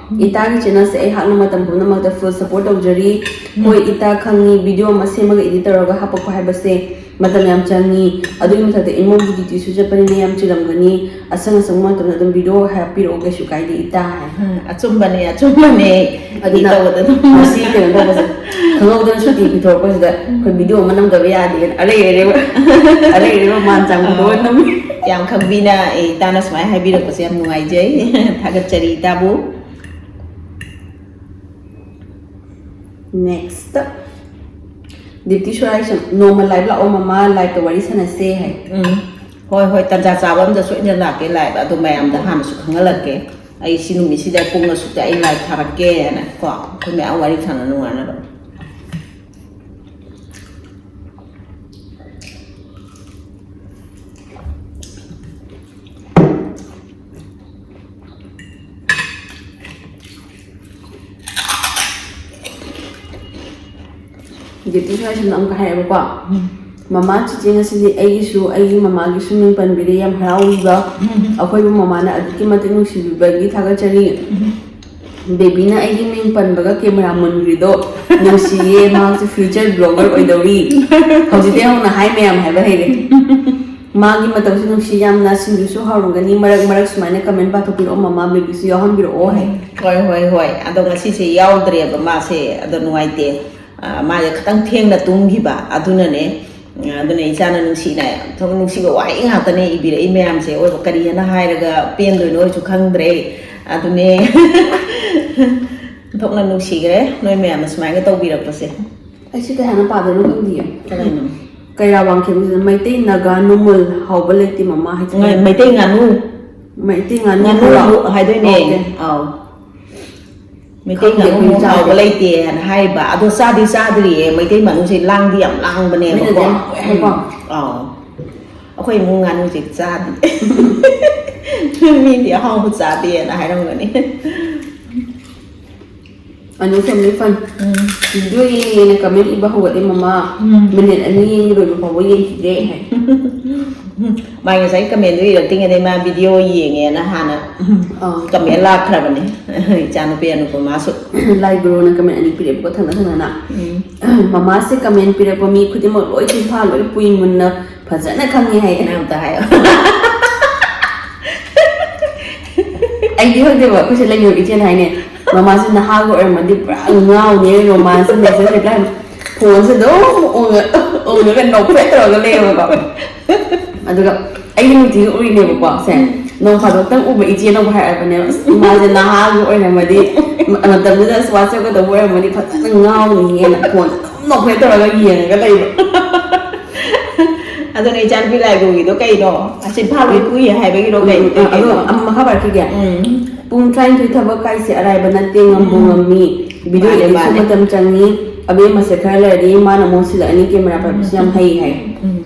"ꯏꯇꯥꯒꯤ ꯆꯦꯅꯦꯜꯁꯦ ꯑꯩꯍꯥꯛꯅ ꯃꯇꯝ ꯄꯨꯝꯅꯃꯛꯇ ꯐꯨꯜ ꯁꯞꯄꯣꯔꯠ ꯇꯧꯖꯔꯤ꯫ ꯍꯣꯏ ꯏꯇꯥ, ꯈꯪꯉꯤ, ꯚꯤꯗꯤꯑꯣ ꯑꯃ ꯁꯦꯝꯃꯒ ꯏꯗꯤꯠ ꯇꯧꯔꯒ ꯍꯥꯄꯛꯄ ꯍꯥꯏꯕꯁꯦ ꯃꯇꯝ ꯌꯥꯝ ꯆꯪꯉꯤ꯫ ꯑꯗꯨꯒꯤ ꯃꯊꯛꯇ ꯏꯃꯨꯡꯒꯤ duty ꯁꯨ ꯆꯠꯄꯅꯤꯅ ꯌꯥꯝ ꯆꯤꯜꯂꯝꯒꯅꯤ꯫ ꯑꯁꯪ ꯑꯁꯪꯕ ꯃꯇꯝꯗ ꯑꯗꯨꯝ video ꯍꯥꯏꯔꯛꯄꯤꯔꯛꯑꯣ, ꯀꯩꯁꯨ ꯀꯥꯏꯗꯦ ꯏꯇꯥ ꯍꯥꯏ꯫ ꯎꯝ, ꯑꯆꯨꯝꯕꯅꯦ, ꯑꯆꯨꯝꯕꯅꯦ꯫ ꯑꯗꯨꯅ ꯇꯧꯕꯗ ꯑꯗꯨꯝ ꯉꯁꯤ ꯀꯩꯅꯣ ꯇꯧꯕꯁꯦ, ꯈꯪꯍꯧꯗꯅ ꯁꯨꯇꯤ ꯄꯤꯊꯣꯔꯛꯄꯁꯤꯗ ꯑꯩꯈꯣꯏ video ꯑꯃ ꯅꯝꯗꯕ ꯌꯥꯗꯦꯅ ꯑꯔꯩ ꯑꯔꯩꯕ, ꯑꯔꯩ ꯑꯔꯩꯕ ꯃꯥꯟ ꯆꯥꯡꯕꯗꯣ ꯑꯣꯏꯅ ꯅꯝꯃꯤ꯫ ꯌꯥꯝ ꯈꯪꯕꯤꯅ, ꯑꯦ, ꯏꯇꯥꯅ ꯁꯨꯃꯥꯏꯅ ꯍꯥꯏꯕꯤꯔꯛꯄꯁꯦ ꯌꯥꯝ ꯅꯨꯡꯉꯥꯏꯖꯩ꯫ ꯊꯥꯒꯠꯆꯔꯤ ꯏꯇꯥꯕꯨ꯫ Next꯫ ꯗꯤꯞꯇꯤ ꯁꯣꯔꯥꯏꯁꯝ, ꯅꯣꯡꯃ live ꯂꯥꯛꯑꯣ ꯃꯃꯥ, live ꯇ ꯋꯥꯔꯤ ꯁꯥꯟꯅꯁꯦ ꯍꯥꯏ꯫ ꯎꯝ꯫ ꯍꯣꯏ, ꯍꯣꯏ, ꯇꯟꯖꯥ ꯆꯥꯕ ꯑꯝꯗ ꯁꯣꯏꯗꯅ ꯂꯥꯛꯀꯦ live꯫ ꯑꯗꯣ ꯃꯌꯥꯝꯗ ꯍꯥꯟꯅꯁꯨ ꯈꯪꯍꯜꯂꯛꯀꯦ꯫ ꯑꯩ ꯁꯤ ꯅꯨꯃꯤꯠꯁꯤꯗ ꯄꯨꯡ ꯑꯁꯨꯛꯇ ꯑꯩ live ꯊꯥꯔꯛꯀꯦꯅ ꯀꯣ꯫ ꯑꯩꯈꯣꯏ ꯃꯌꯥꯝ ꯋꯥꯔꯤ ꯁꯥꯟꯅ ꯅꯨꯡꯉꯥꯏꯅꯕ꯫ ꯗꯤꯞꯇꯤ ꯁꯣꯔꯥꯏꯁꯝꯅ ꯑꯃꯨꯛꯀ ꯍꯥꯏꯔꯛꯑꯦꯕꯀꯣ꯫ "ꯃꯃꯥ ꯆꯤꯆꯦ, ꯉꯁꯤꯗꯤ ꯑꯩꯒꯤꯁꯨ ꯑꯩꯒꯤ ꯃꯃꯥꯒꯤꯁꯨ ꯃꯤꯡ ꯄꯟꯕꯤꯔꯦ, ꯌꯥꯝ ꯍꯔꯥꯎꯔꯤꯕ꯫ ꯑꯩꯈꯣꯏꯕꯨ ꯃꯃꯥꯅ ꯑꯗꯨꯛꯀꯤ ꯃꯇꯤꯛ ꯅꯨꯡꯁꯤꯕꯤꯕꯒꯤ ꯊꯥꯒꯠꯆꯔꯤ꯫ ꯕꯦꯕꯤꯅ ꯑꯩꯒꯤ ꯃꯤꯡ ꯄꯟꯕꯒ camera ꯃꯨꯟꯈ꯭ꯔꯤꯗꯣ ꯅꯨꯡꯁꯤꯌꯦ, ꯃꯍꯥꯛꯁꯨ future blogger ꯑꯣꯏꯗꯧꯔꯤ꯫ ꯍꯧꯖꯤꯛꯇꯩ ꯍꯧꯅ ꯍꯥꯏ ꯃꯌꯥꯝ ꯍꯥꯏꯕ ꯍꯩꯔꯦ꯫ ꯃꯥꯒꯤ ꯃꯇꯧꯁꯨ ꯅꯨꯡꯁꯤ ꯌꯥꯝꯅ, ꯁꯤꯡꯖꯨꯁꯨ ꯍꯥꯎꯔꯝꯒꯅꯤ, ꯃꯔꯛ ꯃꯔꯛ ꯁꯨꯃꯥꯏꯅ comment ꯄꯥꯊꯣꯛꯄꯤꯔꯛꯑꯣ ꯃꯃꯥ, ꯕꯦꯕꯤꯁꯨ ꯌꯥꯎꯍꯟꯕꯤꯔꯛꯑꯣ" ꯍꯥꯏ꯫ ꯍꯣꯏ, ꯍꯣꯏ, ꯍꯣꯏ꯫ ꯑꯗꯣ ꯉꯁꯤꯁꯦ ꯌꯥꯎꯗ꯭ꯔꯦꯕ ꯃꯥꯁꯦ, ꯑꯗꯣ ꯅꯨꯡꯉꯥꯏꯇꯦ꯫ ꯑ, ꯃꯥꯁꯦ ꯈꯤꯇꯪ ꯊꯦꯡꯅ ꯇꯨꯝꯈꯤꯕ, ꯑꯗꯨꯅꯅꯦ꯫ ꯑꯗꯨꯅ ꯏꯆꯥꯅ ꯅꯨꯡꯁꯤꯅ, ꯊꯕꯛ ꯅꯨꯡꯁꯤꯕ ꯋꯥꯍꯩ ꯉꯥꯛꯇꯅꯦ ꯏꯕꯤꯔꯛꯏ ꯃꯌꯥꯝꯁꯦ꯫ ꯑꯣꯏꯕ ꯀꯔꯤ ꯍꯥꯏꯅ ꯍꯥꯏꯔꯒ ꯄꯦꯟꯗꯣꯏꯅꯣ ꯑꯩꯁꯨ ꯈꯪꯗ꯭ꯔꯦ꯫ ꯑꯗꯨꯅꯦ꯫ ꯊꯣꯛꯅ ꯅꯨꯡꯁꯤꯈ꯭ꯔꯦ ꯅꯣꯏ ꯃꯌꯥꯝꯅ ꯁꯨꯃꯥꯏꯅ ꯇꯧꯕꯤꯔꯛꯄꯁꯦ꯫ ꯑꯩꯁꯦ ꯀꯩ ꯍꯥꯏꯅ ꯄꯥꯗꯣꯏꯅꯣ ꯈꯪꯗꯤꯌꯦ꯫ ꯀꯩꯅꯣ? ꯀꯩꯔꯥ ꯋꯥꯡꯈꯦꯝꯁꯤꯗ ꯃꯩꯇꯩ ꯅꯥꯒꯥ ꯅꯨꯃꯨꯜ ꯍꯥꯎꯕ ꯂꯩꯇꯦ ꯃꯃꯥ ꯍꯥꯏꯁꯦ꯫ ꯉꯥꯏ-, ꯃꯩꯇꯩ ꯉꯥꯅꯨ꯫ ꯃꯩꯇꯩ ꯉꯥꯅꯨ ꯉꯥꯅꯨ ꯍꯥꯏꯕ? ꯍꯥꯏꯗꯣꯏꯅꯦ꯫ ꯑꯣꯀꯦ꯫ ꯑꯥꯎ꯫ ꯃꯩꯇꯩ ꯈꯪꯗꯦ, ꯉꯥꯅꯨ ꯑꯩꯈꯣꯏ ꯃꯨꯛ ꯍꯥꯎꯕ ꯆꯥꯗꯦ꯫ ꯂꯩꯇꯦꯅ ꯍꯥꯏꯕ꯫ ꯑꯗꯣ ꯆꯥꯗꯤ ꯆꯥꯗ꯭ꯔꯤꯌꯦ꯫ ꯃꯩꯇꯩ ꯉꯥꯅꯨꯁꯦ ꯂꯥꯡꯗꯤ ꯌꯥꯝ ꯂꯥꯡꯕꯅꯦꯕꯀꯣ꯫ ꯃꯤꯅꯗꯤ ꯌꯥꯝ ꯍꯥꯎꯋꯦ ꯍꯥꯏꯀꯣ꯫ ꯎꯝ꯫ ꯑꯥꯎ꯫ ꯑꯩꯈꯣꯏ ꯏꯃꯨꯡ ꯉꯥꯅꯨꯁꯦ ꯆꯥꯗꯦ꯫ ꯃꯤꯗꯤ ꯑꯍꯥꯎꯕ ꯆꯥꯗꯦꯅ ꯍꯥꯏꯔꯝꯒꯅꯤ꯫ Anu family fun꯫ ꯎꯝ꯫ Video ꯌꯦꯡꯉꯦꯅ comment ꯏꯕ ꯍꯧꯒꯠꯂꯦ ꯃꯃꯥ꯫ ꯎꯝ꯫ Minute ꯑꯅꯤ ꯂꯣꯏꯕ ꯐꯥꯎꯕ ꯌꯦꯡꯈꯤꯗꯦ ꯍꯥꯏ꯫ ꯃꯥꯏ ꯉꯁꯥꯏ commentꯗꯨ ꯏꯔꯛꯇ꯭ꯔꯤꯉꯩꯗꯩ ꯃꯥ video ꯌꯦꯡꯉꯦꯅ ꯍꯥꯟꯅ ꯑꯥ꯫ Comment ꯂꯥꯛꯈ꯭ꯔꯕꯅꯦ꯫ ꯏꯆꯥꯅꯨꯄꯤ ꯑꯅꯨꯄꯃꯥꯁꯨ꯫ ꯂꯥꯏ ꯒꯨꯔꯨꯅ comment ꯑꯅꯤ ꯄꯤꯔꯛꯑꯦꯕꯀꯣ ꯊꯪꯅ ꯊꯪꯅꯅ꯫ ꯎꯝ꯫ ꯃꯃꯥꯁꯦ comment ꯄꯤꯔꯛꯄ ꯃꯤ ꯈꯨꯗꯤꯡꯃꯛ ꯂꯣꯏ ꯆꯤꯟꯐꯥ ꯂꯣꯏ ꯄꯨꯏ ꯃꯨꯟꯅ ꯐꯖꯅ ꯈꯪꯉꯤ ꯍꯥꯏ꯫ ꯅꯪ ꯑꯝꯇ ꯍꯥꯏꯌꯣ꯫ ꯑꯩꯗꯤ ꯈꯪꯗꯦꯕ, ꯑꯩꯈꯣꯏꯁꯦ ꯂꯩꯉꯣꯏ ꯏꯆꯦꯅ ꯍꯥꯏꯅꯦ, ꯃꯃꯥꯁꯦ ꯅꯍꯥꯒ ꯑꯣꯏꯔꯝꯃꯗꯤ ꯄꯨꯔꯥ ꯉꯥꯎꯅꯤ, romance message reply, phoneꯁꯦ ꯑꯗꯨꯝ ꯎꯪꯉ-, ꯎꯪꯉꯒ ꯅꯣꯛꯐꯦꯠ ꯇꯧꯔꯒ ꯂꯩꯌꯦꯕꯀꯣ꯫ ꯑꯗꯨꯒ ꯑꯩꯗꯤ ꯅꯨꯡꯇꯤꯒꯤ ꯎꯔꯤꯅꯦꯕꯀꯣ ꯁꯦ, ꯅꯣꯡ ꯐꯥꯗꯣꯛꯇꯪ ꯎꯕ ꯏꯆꯦꯅꯕꯨ ꯍꯥꯏꯔꯛꯄꯅꯦꯕ, "ꯑꯁ, ꯏꯃꯥꯁꯦ ꯅꯍꯥꯒ ꯑꯣꯏꯔꯝꯃꯗꯤ, ꯃ-, ꯃꯇꯝꯗꯨꯗ ꯁ꯭ꯋꯥꯁ ꯌꯣꯒ ꯇꯧꯕ ꯑꯣꯏꯔꯝꯃꯗꯤ ꯐꯖꯅ ꯉꯥꯎꯅꯤꯍꯦꯅ", phoneꯁꯦ ꯑꯗꯨꯝ ꯅꯣꯛꯐꯦꯠ ꯇꯧꯔꯒ ꯌꯦꯡꯉꯒ ꯂꯩꯕ꯫ ꯑꯗꯨꯅ ꯏꯆꯥꯅꯨꯄꯤ ꯂꯥꯏꯒꯨꯔꯨꯒꯤꯗꯣ ꯀꯩꯅꯣ? ꯑꯁꯤ ꯐꯥꯔꯣꯏ ꯀꯨꯏ ꯍꯥꯏꯕꯒꯤꯔꯣ? ꯀꯩ, ꯎꯝ, ꯀꯩ, ꯑꯗꯣ ꯀꯩꯅꯣ? ꯑꯃ ꯃꯈꯥ ꯄꯥꯔꯛꯈꯤꯒꯦ꯫ ꯎꯝ꯫ ꯄꯨꯡ ꯇꯔꯥꯅꯤꯊꯣꯏ ꯊꯕꯛ ꯍꯥꯏꯁꯦ ꯑꯔꯥꯏꯕ ꯅꯠꯇꯦ, ꯉꯝꯕꯨ ꯎꯝ꯫ ꯉꯝꯃꯤ꯫ Video ꯃꯥꯅꯦ, editingꯁꯨ ꯃꯥꯅꯦ꯫ ꯃꯇꯝ ꯆꯪꯉꯤ꯫ ꯑꯕꯦꯝꯃꯁꯦ ꯈꯔ ꯂꯩꯔꯗꯤ ꯃꯥꯅ ꯃꯍꯨꯠ ꯁꯤꯜꯂꯛꯑꯅꯤ, camera ꯄꯥꯏꯕꯁꯨ ꯌꯥꯝ ꯍꯩ ꯍꯥꯏ꯫ ꯎꯝ꯫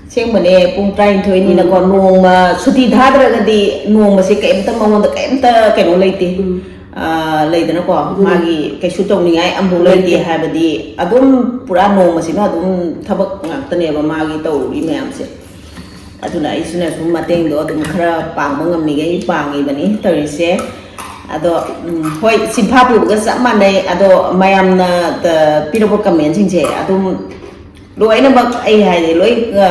ꯑꯁꯦꯡꯕꯅꯦ, ꯄꯨꯡ ꯇꯔꯥꯅꯤꯊꯣꯏꯅꯤꯅꯀꯣ, ꯎꯝ꯫ ꯅꯣꯡꯃ ꯁꯨꯇꯤ ꯊꯥꯗ꯭ꯔꯒꯗꯤ ꯅꯣꯡꯃꯁꯦ ꯀꯩꯝꯇ ꯃꯉꯣꯟꯗ ꯀꯩꯝꯇ ꯀꯩꯅꯣ ꯂꯩꯇꯦ꯫ ꯎꯝ꯫ ꯑꯥ, ꯂꯩꯗꯅꯀꯣ, ꯑꯗꯨꯅꯦ꯫ ꯃꯥꯒꯤ ꯀꯩꯁꯨ ꯇꯧꯅꯤꯡꯉꯥꯏ ꯑꯃꯐꯥꯎ ꯂꯩꯇꯦ ꯂꯩꯇꯦ꯫ ꯍꯥꯏꯕꯗꯤ ꯑꯗꯨꯝ ꯄꯨꯔꯥ ꯅꯣꯡꯃꯁꯤꯃ ꯑꯗꯨꯝ ꯊꯕꯛ ꯉꯥꯛꯇꯅꯦꯕ ꯃꯥꯒꯤ ꯇꯧꯔꯤ ꯃꯌꯥꯝꯁꯦ꯫ ꯑꯗꯨꯅ ꯑꯩꯁꯤꯅ ꯁꯨꯝ ꯃꯇꯦꯡꯗꯣ ꯑꯗꯨꯝ ꯈꯔ ꯄꯥꯡꯕ ꯉꯝꯃꯤꯈꯩ ꯄꯥꯡꯉꯤꯕꯅꯤ ꯇꯧꯔꯤꯁꯦ꯫ ꯑꯗꯣ, ꯎꯝ, ꯍꯣꯏ, ꯁꯤꯟꯐꯥ ꯄꯨꯕꯒ ꯆꯞ ꯃꯥꯟꯅꯩ꯫ ꯑꯗꯣ ꯃꯌꯥꯝꯅ, ꯑ, ꯄꯤꯔꯛꯄ commentꯁꯤꯡꯁꯦ ꯑꯗꯨꯝ ꯂꯣꯏꯅꯃꯛ ꯑꯩ ꯍꯥꯏꯗꯤ ꯂꯣꯏ, ꯑ,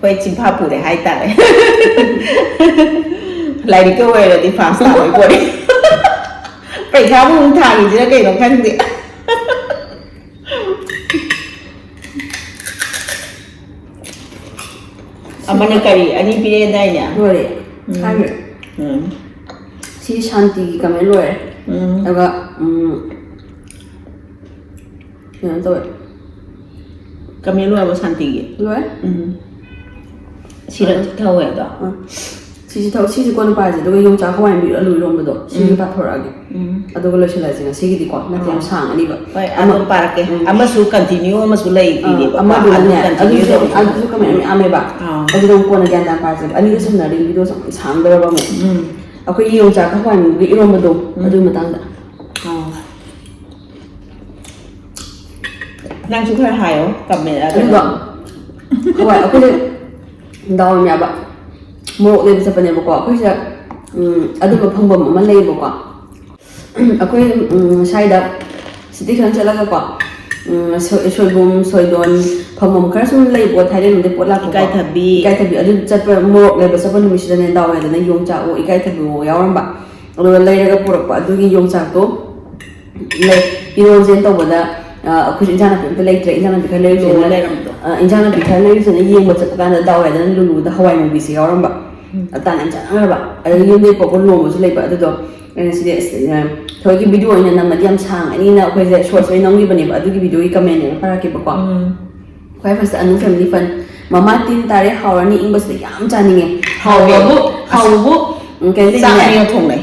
ꯍꯣꯏ, ꯆꯤꯟꯐꯥ ꯄꯨꯔꯦ ꯍꯥꯏꯇꯥꯔꯦ꯫ ꯂꯥꯏꯔꯤꯛꯀ ꯑꯣꯏꯔꯗꯤ pass ꯇꯥꯕꯩ ꯄꯣꯠꯅꯤ꯫ ꯄꯩꯈꯥꯕꯨ ꯑꯃꯨꯛ ꯊꯥꯈꯤꯁꯤꯔ ꯀꯩꯅꯣ ꯈꯪꯗꯦ꯫ ꯑꯃꯅ ꯀꯔꯤ? ꯑꯅꯤ ꯄꯤꯔꯛꯑꯦꯗꯥꯏꯅꯦ? ꯂꯣꯏꯔꯦ꯫ ꯎꯝ꯫ ꯍꯥꯏꯈ꯭ꯔꯦ꯫ ꯎꯝ꯫ ꯁꯤ ꯁꯥꯟꯇꯤꯒꯤ comment ꯂꯣꯏꯔꯦ꯫ ꯎꯝ꯫ ꯑꯗꯨꯒ, ꯎꯝ, ꯀꯩꯅꯣ ꯇꯧꯋꯦ꯫ Comment ꯂꯣꯏꯔꯕ ꯁꯥꯟꯇꯤꯒꯤ? ꯂꯣꯏꯔꯦ꯫ ꯎꯝ꯫ ꯁꯤꯔ ꯊꯧꯋꯦ ꯑꯗꯣ꯫ ꯑꯥ꯫ ꯁꯤꯁꯤ ꯊꯧ-, ꯁꯤꯁꯤ ꯀꯣꯟꯅ ꯄꯥꯔꯁꯦ꯫ ꯑꯗꯨꯒ ꯌꯣꯡꯆꯥꯛ ꯍꯋꯥꯏ ꯃꯨꯕꯤ ꯑꯂꯨ ꯏꯔꯣꯝꯕꯗꯣ, ꯁꯤꯁꯨ ꯎꯝ꯫ ꯄꯥꯊꯣꯔꯛꯑꯒꯦ꯫ ꯎꯝ꯫ ꯑꯗꯨꯒ ꯂꯣꯏꯁꯤꯜꯂꯁꯦ ꯉꯁꯤꯒꯤꯗꯤꯀꯣ꯫ ꯅꯠꯇꯦ, ꯌꯥꯝ ꯑꯥ꯫ ꯁꯥꯡꯉꯅꯤꯕ꯫ ꯍꯣꯏ, ꯑꯃ-, ꯑꯗꯨꯝ ꯄꯥꯔꯛꯀꯦ꯫ ꯎꯝ꯫ ꯑꯃꯁꯨ continuous ꯑꯃꯁꯨ ꯂꯩꯔꯤꯕꯀꯣ꯫ ꯑꯥ, ꯑꯃꯗꯨꯅꯦ, ꯑꯗꯨ continue ꯑꯗꯨꯁꯨ, ꯇꯧꯁꯦ꯫ ꯑꯗꯨꯁꯨ comment ꯃꯌꯥꯝ ꯌꯥꯝꯃꯦꯕ꯫ ꯑꯥ꯫ ꯑꯗꯨꯗꯣ ꯀꯣꯟꯅ ꯒ꯭ꯌꯥꯟ ꯇꯥꯅ ꯄꯥꯔꯁꯦꯕ꯫ ꯑꯅꯤꯗꯨ ꯁꯝꯅꯔꯗꯤ videoꯁꯦ ꯌꯥꯝ ꯁꯥꯡꯗꯧꯔꯕ ꯑꯃꯨꯛ꯫ ꯎꯝ꯫ ꯑꯩꯈꯣꯏꯒꯤ ꯌꯣꯡꯆꯥꯛꯀ ꯍꯋꯥꯏ ꯃꯨꯕꯤꯒ ꯏꯔꯣꯝꯕꯗꯣ, ꯎꯝ꯫ ꯑꯗꯨꯒꯤ ꯃꯇꯥꯡꯗ꯫ ꯑꯥ꯫ ꯅꯪꯁꯨ ꯈꯔ ꯍꯥꯏꯌꯣ, ꯀꯃꯦꯟ, ꯑ, ꯑꯗꯨꯒ, ꯀꯩꯅꯣ꯫ ꯍꯣꯏ, ꯑꯩꯈꯣꯏꯁꯦ ꯗꯥꯎ ꯌꯥꯝ ꯌꯥꯕ꯫ ꯃꯣꯔꯣꯛ ꯂꯩꯕ ꯆꯠꯄꯅꯦꯕꯀꯣ꯫ ꯑꯩꯈꯣꯏꯁꯤꯗ, ꯎꯝ, ꯑꯗꯨꯝꯕ ꯐꯪꯐꯝ ꯑꯃ ꯂꯩꯌꯦꯕꯀꯣ꯫ ꯑꯩꯈꯣꯏ, ꯎꯝ, ꯁ꯭ꯋꯥꯏꯗ ꯁꯤꯇꯤ ꯈꯔ ꯆꯠꯂꯒꯀꯣ, ꯎꯝ, ꯁꯣꯏ-, ꯁꯣꯏꯕꯨꯝ, ꯁꯣꯏꯗꯣꯟ ꯐꯪꯐꯝ ꯈꯔ ꯁꯨꯝ ꯂꯩꯕꯀꯣ, ꯊꯥꯏꯂꯦꯟꯗꯗꯤ ꯄꯣꯠ ꯂꯥꯛꯄꯀꯣ꯫ ꯏꯀꯥꯏꯊꯕꯤ꯫ ꯏꯀꯥꯏꯊꯕꯤ꯫ ꯑꯗꯨ ꯆꯠꯄ, ꯃꯣꯔꯣꯛ ꯂꯩꯕ ꯆꯠꯄ ꯅꯨꯃꯤꯠꯁꯤꯗꯅꯦ, ꯗꯥꯎ ꯌꯥꯗꯅ ꯌꯣꯡꯆꯥꯛ ꯑꯣ ꯏꯀꯥꯏꯊꯕꯤ ꯑꯣ ꯌꯥꯎꯔꯝꯕ꯫ ꯑꯗꯨꯒ ꯂꯩꯔꯒ ꯄꯨꯔꯛꯄ꯫ ꯑꯗꯨꯒꯤ ꯌꯣꯡꯆꯥꯛꯇꯣ ꯂꯩ-, ꯏꯔꯣꯟꯁꯦꯅ ꯇꯧꯕꯗ, ꯑ, ꯑꯩꯈꯣꯏꯁꯨ ꯏꯟꯖꯥꯡ ꯅꯥꯄꯤ ꯑꯝꯇ ꯂꯩꯇ꯭ꯔꯦ꯫ ꯏꯟꯖꯥꯡ ꯅꯥꯄꯤ ꯈꯔ ꯂꯩꯔꯨꯁꯦꯅ, ꯂꯣꯏ ꯂꯩꯔꯝꯕꯗꯣ꯫ ꯑ, ꯏꯟꯖꯥꯡ ꯅꯥꯄꯤ ꯈꯔ ꯂꯩꯔꯨꯁꯦꯅ ꯌꯦꯡꯕ ꯆꯠꯄ ꯀꯥꯟꯗ ꯗꯥꯎ ꯌꯥꯗꯅ ꯂꯨꯂꯨꯗ ꯍꯋꯥꯏ ꯃꯨꯕꯤꯁꯦ ꯌꯥꯎꯔꯝꯕ꯫ ꯎꯝ꯫ ꯑꯗ ꯇꯥꯟ ꯌꯥꯝ ꯆꯥꯟꯅꯈ꯭ꯔꯕ꯫ ꯑꯗꯒꯤ ꯌꯨꯝꯗꯩ ꯄꯣꯛꯄ ꯂꯣꯝꯕꯁꯨ ꯂꯩꯕ꯫ ꯑꯗꯨꯗꯣ ꯑꯩꯅ ꯁꯤꯗꯤ, ꯑꯁ, ꯑ, ꯊꯑꯣꯏꯒꯤ ꯚꯤꯗꯤꯑꯣ ꯑꯣꯏꯅ ꯅꯝꯃꯗꯤ ꯌꯥꯝ ꯁꯥꯡꯉꯅꯤꯅ ꯑꯩꯈꯣꯏꯁꯦ ꯁꯣꯔꯠꯁ ꯑꯣꯏꯅ ꯅꯝꯈꯤꯕꯅꯦꯕ꯫ ꯑꯗꯨꯒꯤ ꯚꯤꯗꯤꯑꯣꯒꯤ ꯀꯃꯦꯟꯅꯦꯕ ꯄꯥꯔꯛꯈꯤꯕꯀꯣ꯫ ꯎꯝ꯫ ꯈ꯭ꯋꯥꯏ first ꯑꯅꯨ family fun꯫ ꯃꯃꯥ ꯇꯤꯟ ꯇꯥꯔꯦ, ꯍꯥꯎꯔꯅꯤ, ꯏꯪꯕꯁꯤꯗ ꯌꯥꯝ ꯆꯥꯅꯤꯡꯉꯦ꯫ ꯍꯥꯎꯕꯕꯨ, ꯑꯁ, ꯍꯥꯎꯕꯕꯨ ꯎꯝ, ꯀꯩꯅꯣ ꯇꯧꯔꯤꯅꯦ꯫ ꯆꯥꯛ ꯑꯅꯤꯔꯛ ꯊꯣꯡꯅꯩ꯫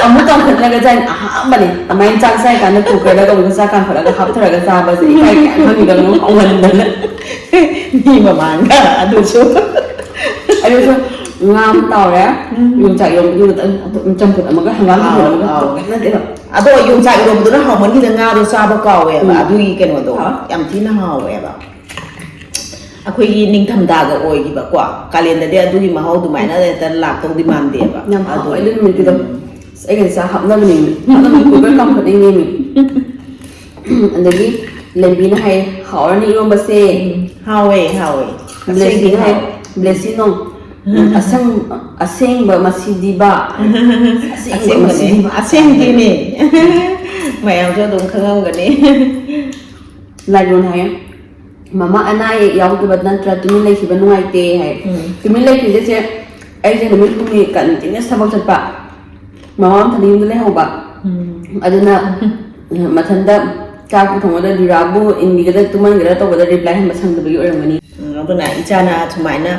ꯑꯃꯨꯛ ꯀꯥꯝꯈꯠꯂꯒ ꯆꯥꯏ ꯑꯍꯥꯟꯕꯅꯦ꯫ ꯑꯗꯨꯃꯥꯏꯅ ꯆꯥꯛ ꯆꯥꯏ ꯀꯥꯟꯗ cookerꯗꯒ ꯑꯃꯨꯛ ꯆꯥꯛ ꯀꯥꯝꯈꯠꯂꯒ ꯍꯥꯞꯊꯔꯒ ꯆꯥꯕꯁꯦ ꯏꯀꯥꯏ ꯀꯌꯥ ꯈꯪꯗꯕꯅꯣ ꯍꯥꯎꯃꯟꯗꯅ꯫ ꯃꯤ ꯃꯃꯥꯡꯗ ꯑꯗꯨꯁꯨ꯫ ꯑꯗꯨꯁꯨ ꯉꯥ ꯑꯃ ꯇꯥꯎꯔꯦ, ꯎꯝ꯫ ꯌꯣꯡꯆꯥꯛ ꯏꯔꯣꯟꯕꯗꯨ ꯈꯛꯇꯪ, ꯑꯗꯨꯝ ꯆꯝꯐꯨꯠ ꯑꯃꯒ ꯍꯪꯒꯥꯝ ꯑꯥꯎ, ꯆꯝꯐꯨꯠ ꯑꯃꯒ ꯑꯥꯎ꯫ ꯅꯠꯇꯦꯕ꯫ ꯑꯗꯣ ꯌꯣꯡꯆꯥꯛ ꯏꯔꯣꯝꯕꯗꯨꯅ ꯍꯥꯎꯃꯟꯈꯤꯗꯅ ꯉꯥꯗꯣ ꯆꯥꯕ ꯀꯥꯎꯋꯦꯕ꯫ ꯎꯝ꯫ ꯑꯗꯨꯒꯤ ꯀꯩꯅꯣꯗꯣ ꯍꯥꯎ꯫ ꯌꯥꯝ ꯊꯤꯅ ꯍꯥꯎꯋꯦꯕ꯫ ꯑꯩꯈꯣꯏꯒꯤ ꯅꯤꯡꯊꯝꯊꯥꯒ ꯑꯣꯏꯈꯤꯕꯀꯣ, ꯀꯥꯂꯦꯟꯗꯗꯤ ꯑꯗꯨꯒꯤ ꯃꯍꯥꯎ ꯑꯗꯨꯃꯥꯏꯅ ꯍꯦꯛꯇ ꯂꯥꯛꯇꯧꯗꯤ ꯃꯥꯟꯗꯦꯕ꯫ ꯌꯥꯝ ꯍꯥꯎꯋꯦ ꯑꯗꯨ ꯅꯨꯃꯤꯠꯀꯤꯗꯣ꯫ ꯎꯝ꯫ ꯑꯁ, ꯑꯩꯒꯗꯤ ꯆꯥ ꯍꯥꯞꯅꯕꯅꯦꯃꯤ꯫ ꯍꯥꯞꯅꯕꯅꯤ, cooker ꯀꯥꯝꯈꯠꯂꯤꯅꯦꯃꯤ꯫ ꯑꯗꯒꯤ ꯂꯦꯝꯕꯤꯅ ꯍꯥꯏ, "ꯍꯥꯎꯔꯅꯤ ꯏꯔꯣꯝꯕꯁꯦ"꯫ ꯎꯝ, ꯍꯥꯎꯋꯦ, ꯍꯥꯎꯋꯦ꯫ ꯕ꯭ꯂꯦꯁꯤꯅ ꯑꯁꯦꯡꯀꯤ ꯍꯥꯏ, ꯍꯥꯎꯋꯦ꯫ "ꯕ꯭ꯂꯦꯁꯤ ꯅꯣ, ꯎꯝ, ꯑꯁꯪ-, ꯑꯁꯦꯡꯕ ꯃꯁꯤꯗꯤꯕ"꯫ ꯑꯁꯦꯡꯕ ꯑꯁꯦꯡꯕꯅꯦ, ꯃꯁꯤꯗꯤꯕ꯫ ꯑꯁꯦꯡꯕꯤꯅꯦ꯫ ꯃꯌꯥꯝꯁꯨ ꯑꯗꯨꯝ ꯈꯪꯉꯝꯒꯅꯤ꯫ ꯂꯥꯏꯔꯣꯟ ꯍꯥꯏꯌꯦ, "ꯃꯃꯥ ꯑꯅꯥ ꯑꯌꯦꯛ ꯌꯥꯎꯗꯕ ꯅꯠꯇ꯭ꯔꯥ? ꯇꯨꯃꯤꯟ ꯂꯩꯈꯤꯕ ꯅꯨꯡꯉꯥꯏꯇꯦ" ꯍꯥꯏ꯫ ꯎꯝ꯫ ꯇꯨꯃꯤꯟ ꯂꯩꯈꯤꯕꯁꯦ, ꯑꯩꯁꯦ ꯅꯨꯃꯤꯠ ꯍꯨꯝꯅꯤ continuous ꯊꯕꯛ ꯆꯠꯄ, ꯃꯃꯥ ꯃꯊꯟꯇ ꯌꯨꯝꯗ ꯂꯩꯍꯧꯕ꯫ ꯎꯝ꯫ ꯑꯗꯨꯅ ꯃꯊꯟꯇ ꯆꯥꯛꯄꯨ ꯊꯣꯡꯒꯗ꯭ꯔꯥ, ꯗꯤꯔꯥꯕꯨ ꯏꯟꯕꯤꯒꯗ꯭ꯔꯥ, ꯇꯨꯝꯍꯟꯒꯗ꯭ꯔꯥ ꯇꯧꯕꯗ reply ꯍꯟꯕ ꯁꯪꯗꯕꯒꯤ ꯑꯣꯏꯔꯝꯒꯅꯤ꯫ ꯎꯝ, ꯑꯗꯨꯅ ꯏꯆꯥꯅ ꯁꯨꯃꯥꯏꯅ,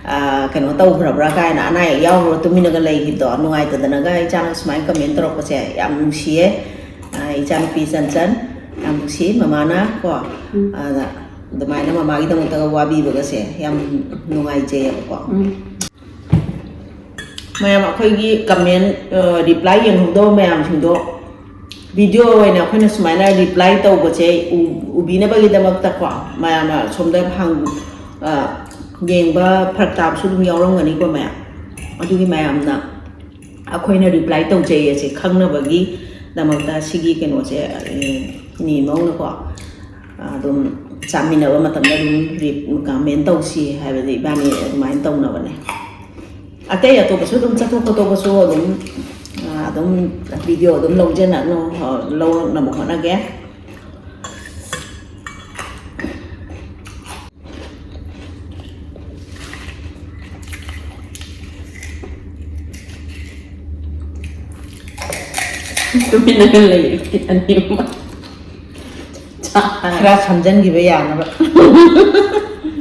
ꯑ, ꯀꯩꯅꯣ ꯇꯧꯈ꯭ꯔꯕ꯭ꯔꯥ ꯀꯥꯏꯅ, ꯑꯅꯥ ꯑꯌꯦꯛ ꯌꯥꯎꯈ꯭ꯔꯕ ꯇꯨꯃꯤꯟꯅꯒ ꯂꯩꯈꯤꯕꯗꯣ, ꯅꯨꯡꯉꯥꯏꯇꯗꯅꯒ ꯏꯆꯥꯅ ꯁꯨꯃꯥꯏꯅ comment ꯇꯧꯔꯛꯄꯁꯦ ꯌꯥꯝ ꯅꯨꯡꯁꯤꯌꯦ꯫ ꯑ, ꯏꯆꯥꯅꯨꯄꯤ ꯆꯟꯆꯟ, ꯌꯥꯝ ꯅꯨꯡꯁꯤ ꯃꯃꯥꯅ ꯀꯣ꯫ ꯎꯝ꯫ ꯑꯗ ꯑꯗꯨꯃꯥꯏꯅ ꯃꯃꯥꯒꯤꯗꯃꯛꯇꯒ ꯋꯥꯕꯤꯕꯒꯁꯦ ꯌꯥꯝ ꯅꯨꯡꯉꯥꯏꯖꯩꯌꯦꯕꯀꯣ꯫ ꯎꯝ꯫ ꯃꯌꯥꯝ ꯑꯩꯈꯣꯏꯒꯤ comment, ꯑ, reply ꯌꯦꯡꯍꯧꯗꯕ ꯃꯌꯥꯝꯁꯤꯡꯗꯣ ꯚꯤꯗꯤꯑꯣ ꯑꯣꯏꯅ ꯑꯩꯈꯣꯏꯅ ꯁꯨꯃꯥꯏꯅ ꯔꯤꯄ꯭ꯂꯥꯏ ꯇꯧꯕꯁꯦ ꯎ-, ꯎꯕꯤꯅꯕꯒꯤꯗꯃꯛꯇꯀꯣ, ꯃꯌꯥꯝ ꯑꯁꯣꯝꯗ ꯍꯪ-, ꯑ, ꯌꯦꯡꯕ ꯐꯔꯛ ꯇꯥꯕꯁꯨ ꯑꯗꯨꯝ ꯌꯥꯎꯔꯝꯒꯅꯤꯀꯣ ꯃꯌꯥꯝ꯫ ꯑꯗꯨꯒꯤ ꯃꯌꯥꯝꯅ ꯑꯩꯈꯣꯏꯅ ꯔꯤꯄ꯭ꯂꯥꯏ ꯇꯧꯖꯩ ꯑꯁꯦ ꯈꯪꯅꯕꯒꯤꯗꯃꯛꯇ ꯁꯤꯒꯤ ꯀꯩꯅꯣꯁꯦ, ꯑꯦ, ꯅꯦ ꯃꯧꯅꯀꯣ, ꯑꯗꯨꯝ ꯆꯥꯃꯤꯟꯅꯕ ꯃꯇꯝꯗ ꯑꯗꯨꯝ ꯔꯤ-, ꯀꯃꯦꯟ ꯇꯧꯁꯤ ꯍꯥꯏꯕꯗꯤ ꯏꯕꯥꯅꯤ ꯑꯗꯨꯃꯥꯏꯅ ꯇꯧꯅꯕꯅꯦ꯫ ꯑꯇꯩ ꯑꯇꯣꯞꯄꯁꯨ ꯑꯗꯨꯝ ꯆꯠꯊꯣꯛ ꯈꯣꯠꯇꯣꯛꯄꯁꯨ ꯑꯗꯨꯝ, ꯑ, ꯑꯗꯨꯝ ꯚꯤꯗꯤꯑꯣ ꯑꯗꯨꯝ ꯂꯧꯖꯅ-, ꯂꯧꯔꯛꯅꯕ ꯍꯣꯠꯅꯒꯦ꯫ ꯇꯨꯃꯤꯟꯅꯒ ꯂꯩꯔꯦ ꯑꯅꯤꯃꯛ꯫ ꯈꯔ ꯁꯝꯖꯟꯈꯤꯕ ꯌꯥꯅꯕ꯫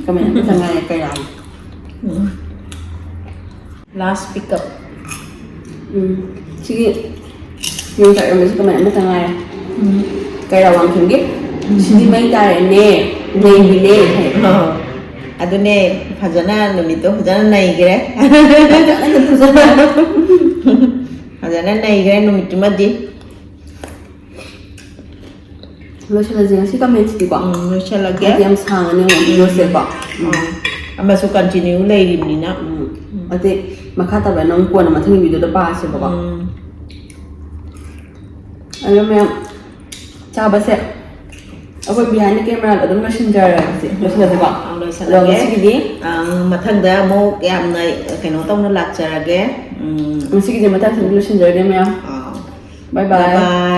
ꯀꯃꯦꯟ ꯑꯃꯇ ꯉꯥꯏꯔꯦ, ꯀꯩꯔꯥ? ꯎꯝ꯫ Last pickup꯫ ꯎꯝ꯫ ꯁꯤꯒꯤ ꯌꯣꯡꯆꯥꯛ ꯌꯣꯟꯕꯁꯤ ꯀꯃꯦꯟ ꯑꯃꯇ ꯉꯥꯏꯔꯦ꯫ ꯎꯝ꯫ ꯀꯩꯔꯥ ꯋꯥꯡꯈꯦꯝꯒꯤ? ꯎꯝ꯫ "ꯁꯤꯗꯤ ꯃꯩ ꯇꯥꯔꯦꯅꯦ, ꯅꯩꯕꯤꯅꯦ" ꯍꯥꯏ꯫ ꯑꯣ꯫ ꯑꯗꯨꯅꯦ, ꯐꯖꯅ ꯅꯨꯃꯤꯠꯇꯣ ꯐꯖꯅ ꯅꯩꯈ꯭ꯔꯦ꯫ ꯐꯖꯅ ꯐꯖꯅ꯫ ꯐꯖꯅ ꯅꯩꯈ꯭ꯔꯦ ꯅꯨꯃꯤꯠꯇꯨꯃꯗꯤ꯫ ꯂꯣꯏꯁꯤꯜꯂꯁꯦ ꯉꯁꯤ ꯀꯃꯦꯟꯁꯤꯗꯤꯀꯣ꯫ ꯎꯝ, ꯂꯣꯏꯁꯤꯜꯂꯒꯦ꯫ ꯍꯥꯏꯗꯤ ꯌꯥꯝ ꯁꯥꯡꯉꯅꯤ ꯑꯃꯨꯛ ꯎꯝ꯫ ꯚꯤꯗꯤꯑꯣꯁꯦꯀꯣ꯫ ꯎꯝ꯫ ꯑꯃꯁꯨ continue ꯂꯩꯔꯤꯕꯅꯤꯅ꯫ ꯎꯝ꯫ ꯑꯗꯩ ꯃꯈꯥ ꯇꯥꯕ ꯅꯪ ꯀꯣꯟꯅ ꯃꯊꯪꯒꯤ ꯚꯤꯗꯤꯑꯣꯗ ꯄꯥꯁꯦꯕꯀꯣ꯫ ꯎꯝ꯫ ꯑꯗꯣ ꯃꯌꯥꯝ ꯆꯥꯕꯁꯦ ꯑꯩꯈꯣꯏ behind the camera ꯑꯗꯨꯝ ꯂꯣꯏꯁꯤꯟꯖꯔꯁꯦ, ꯂꯣꯏꯁꯤꯜꯂꯁꯦꯀꯣ꯫ ꯑꯥ, ꯂꯣꯏꯁꯤꯜꯂꯒꯦ꯫ ꯑꯗꯣ ꯉꯁꯤꯒꯤꯗꯤ ꯑꯥ, ꯃꯊꯪꯗ ꯑꯃꯨꯛ ꯌꯥꯝꯅ ꯀꯩꯅꯣ ꯇꯧꯅ ꯂꯥꯛꯆꯔꯒꯦ꯫ ꯎꯝ꯫ ꯉꯁꯤꯒꯤꯗꯤ ꯃꯊꯪꯁꯤꯗ ꯂꯣꯏꯁꯤꯟꯖꯔꯒꯦ ꯃꯌꯥꯝ꯫ ꯑꯥ꯫ Bye bye꯫ Bye bye꯫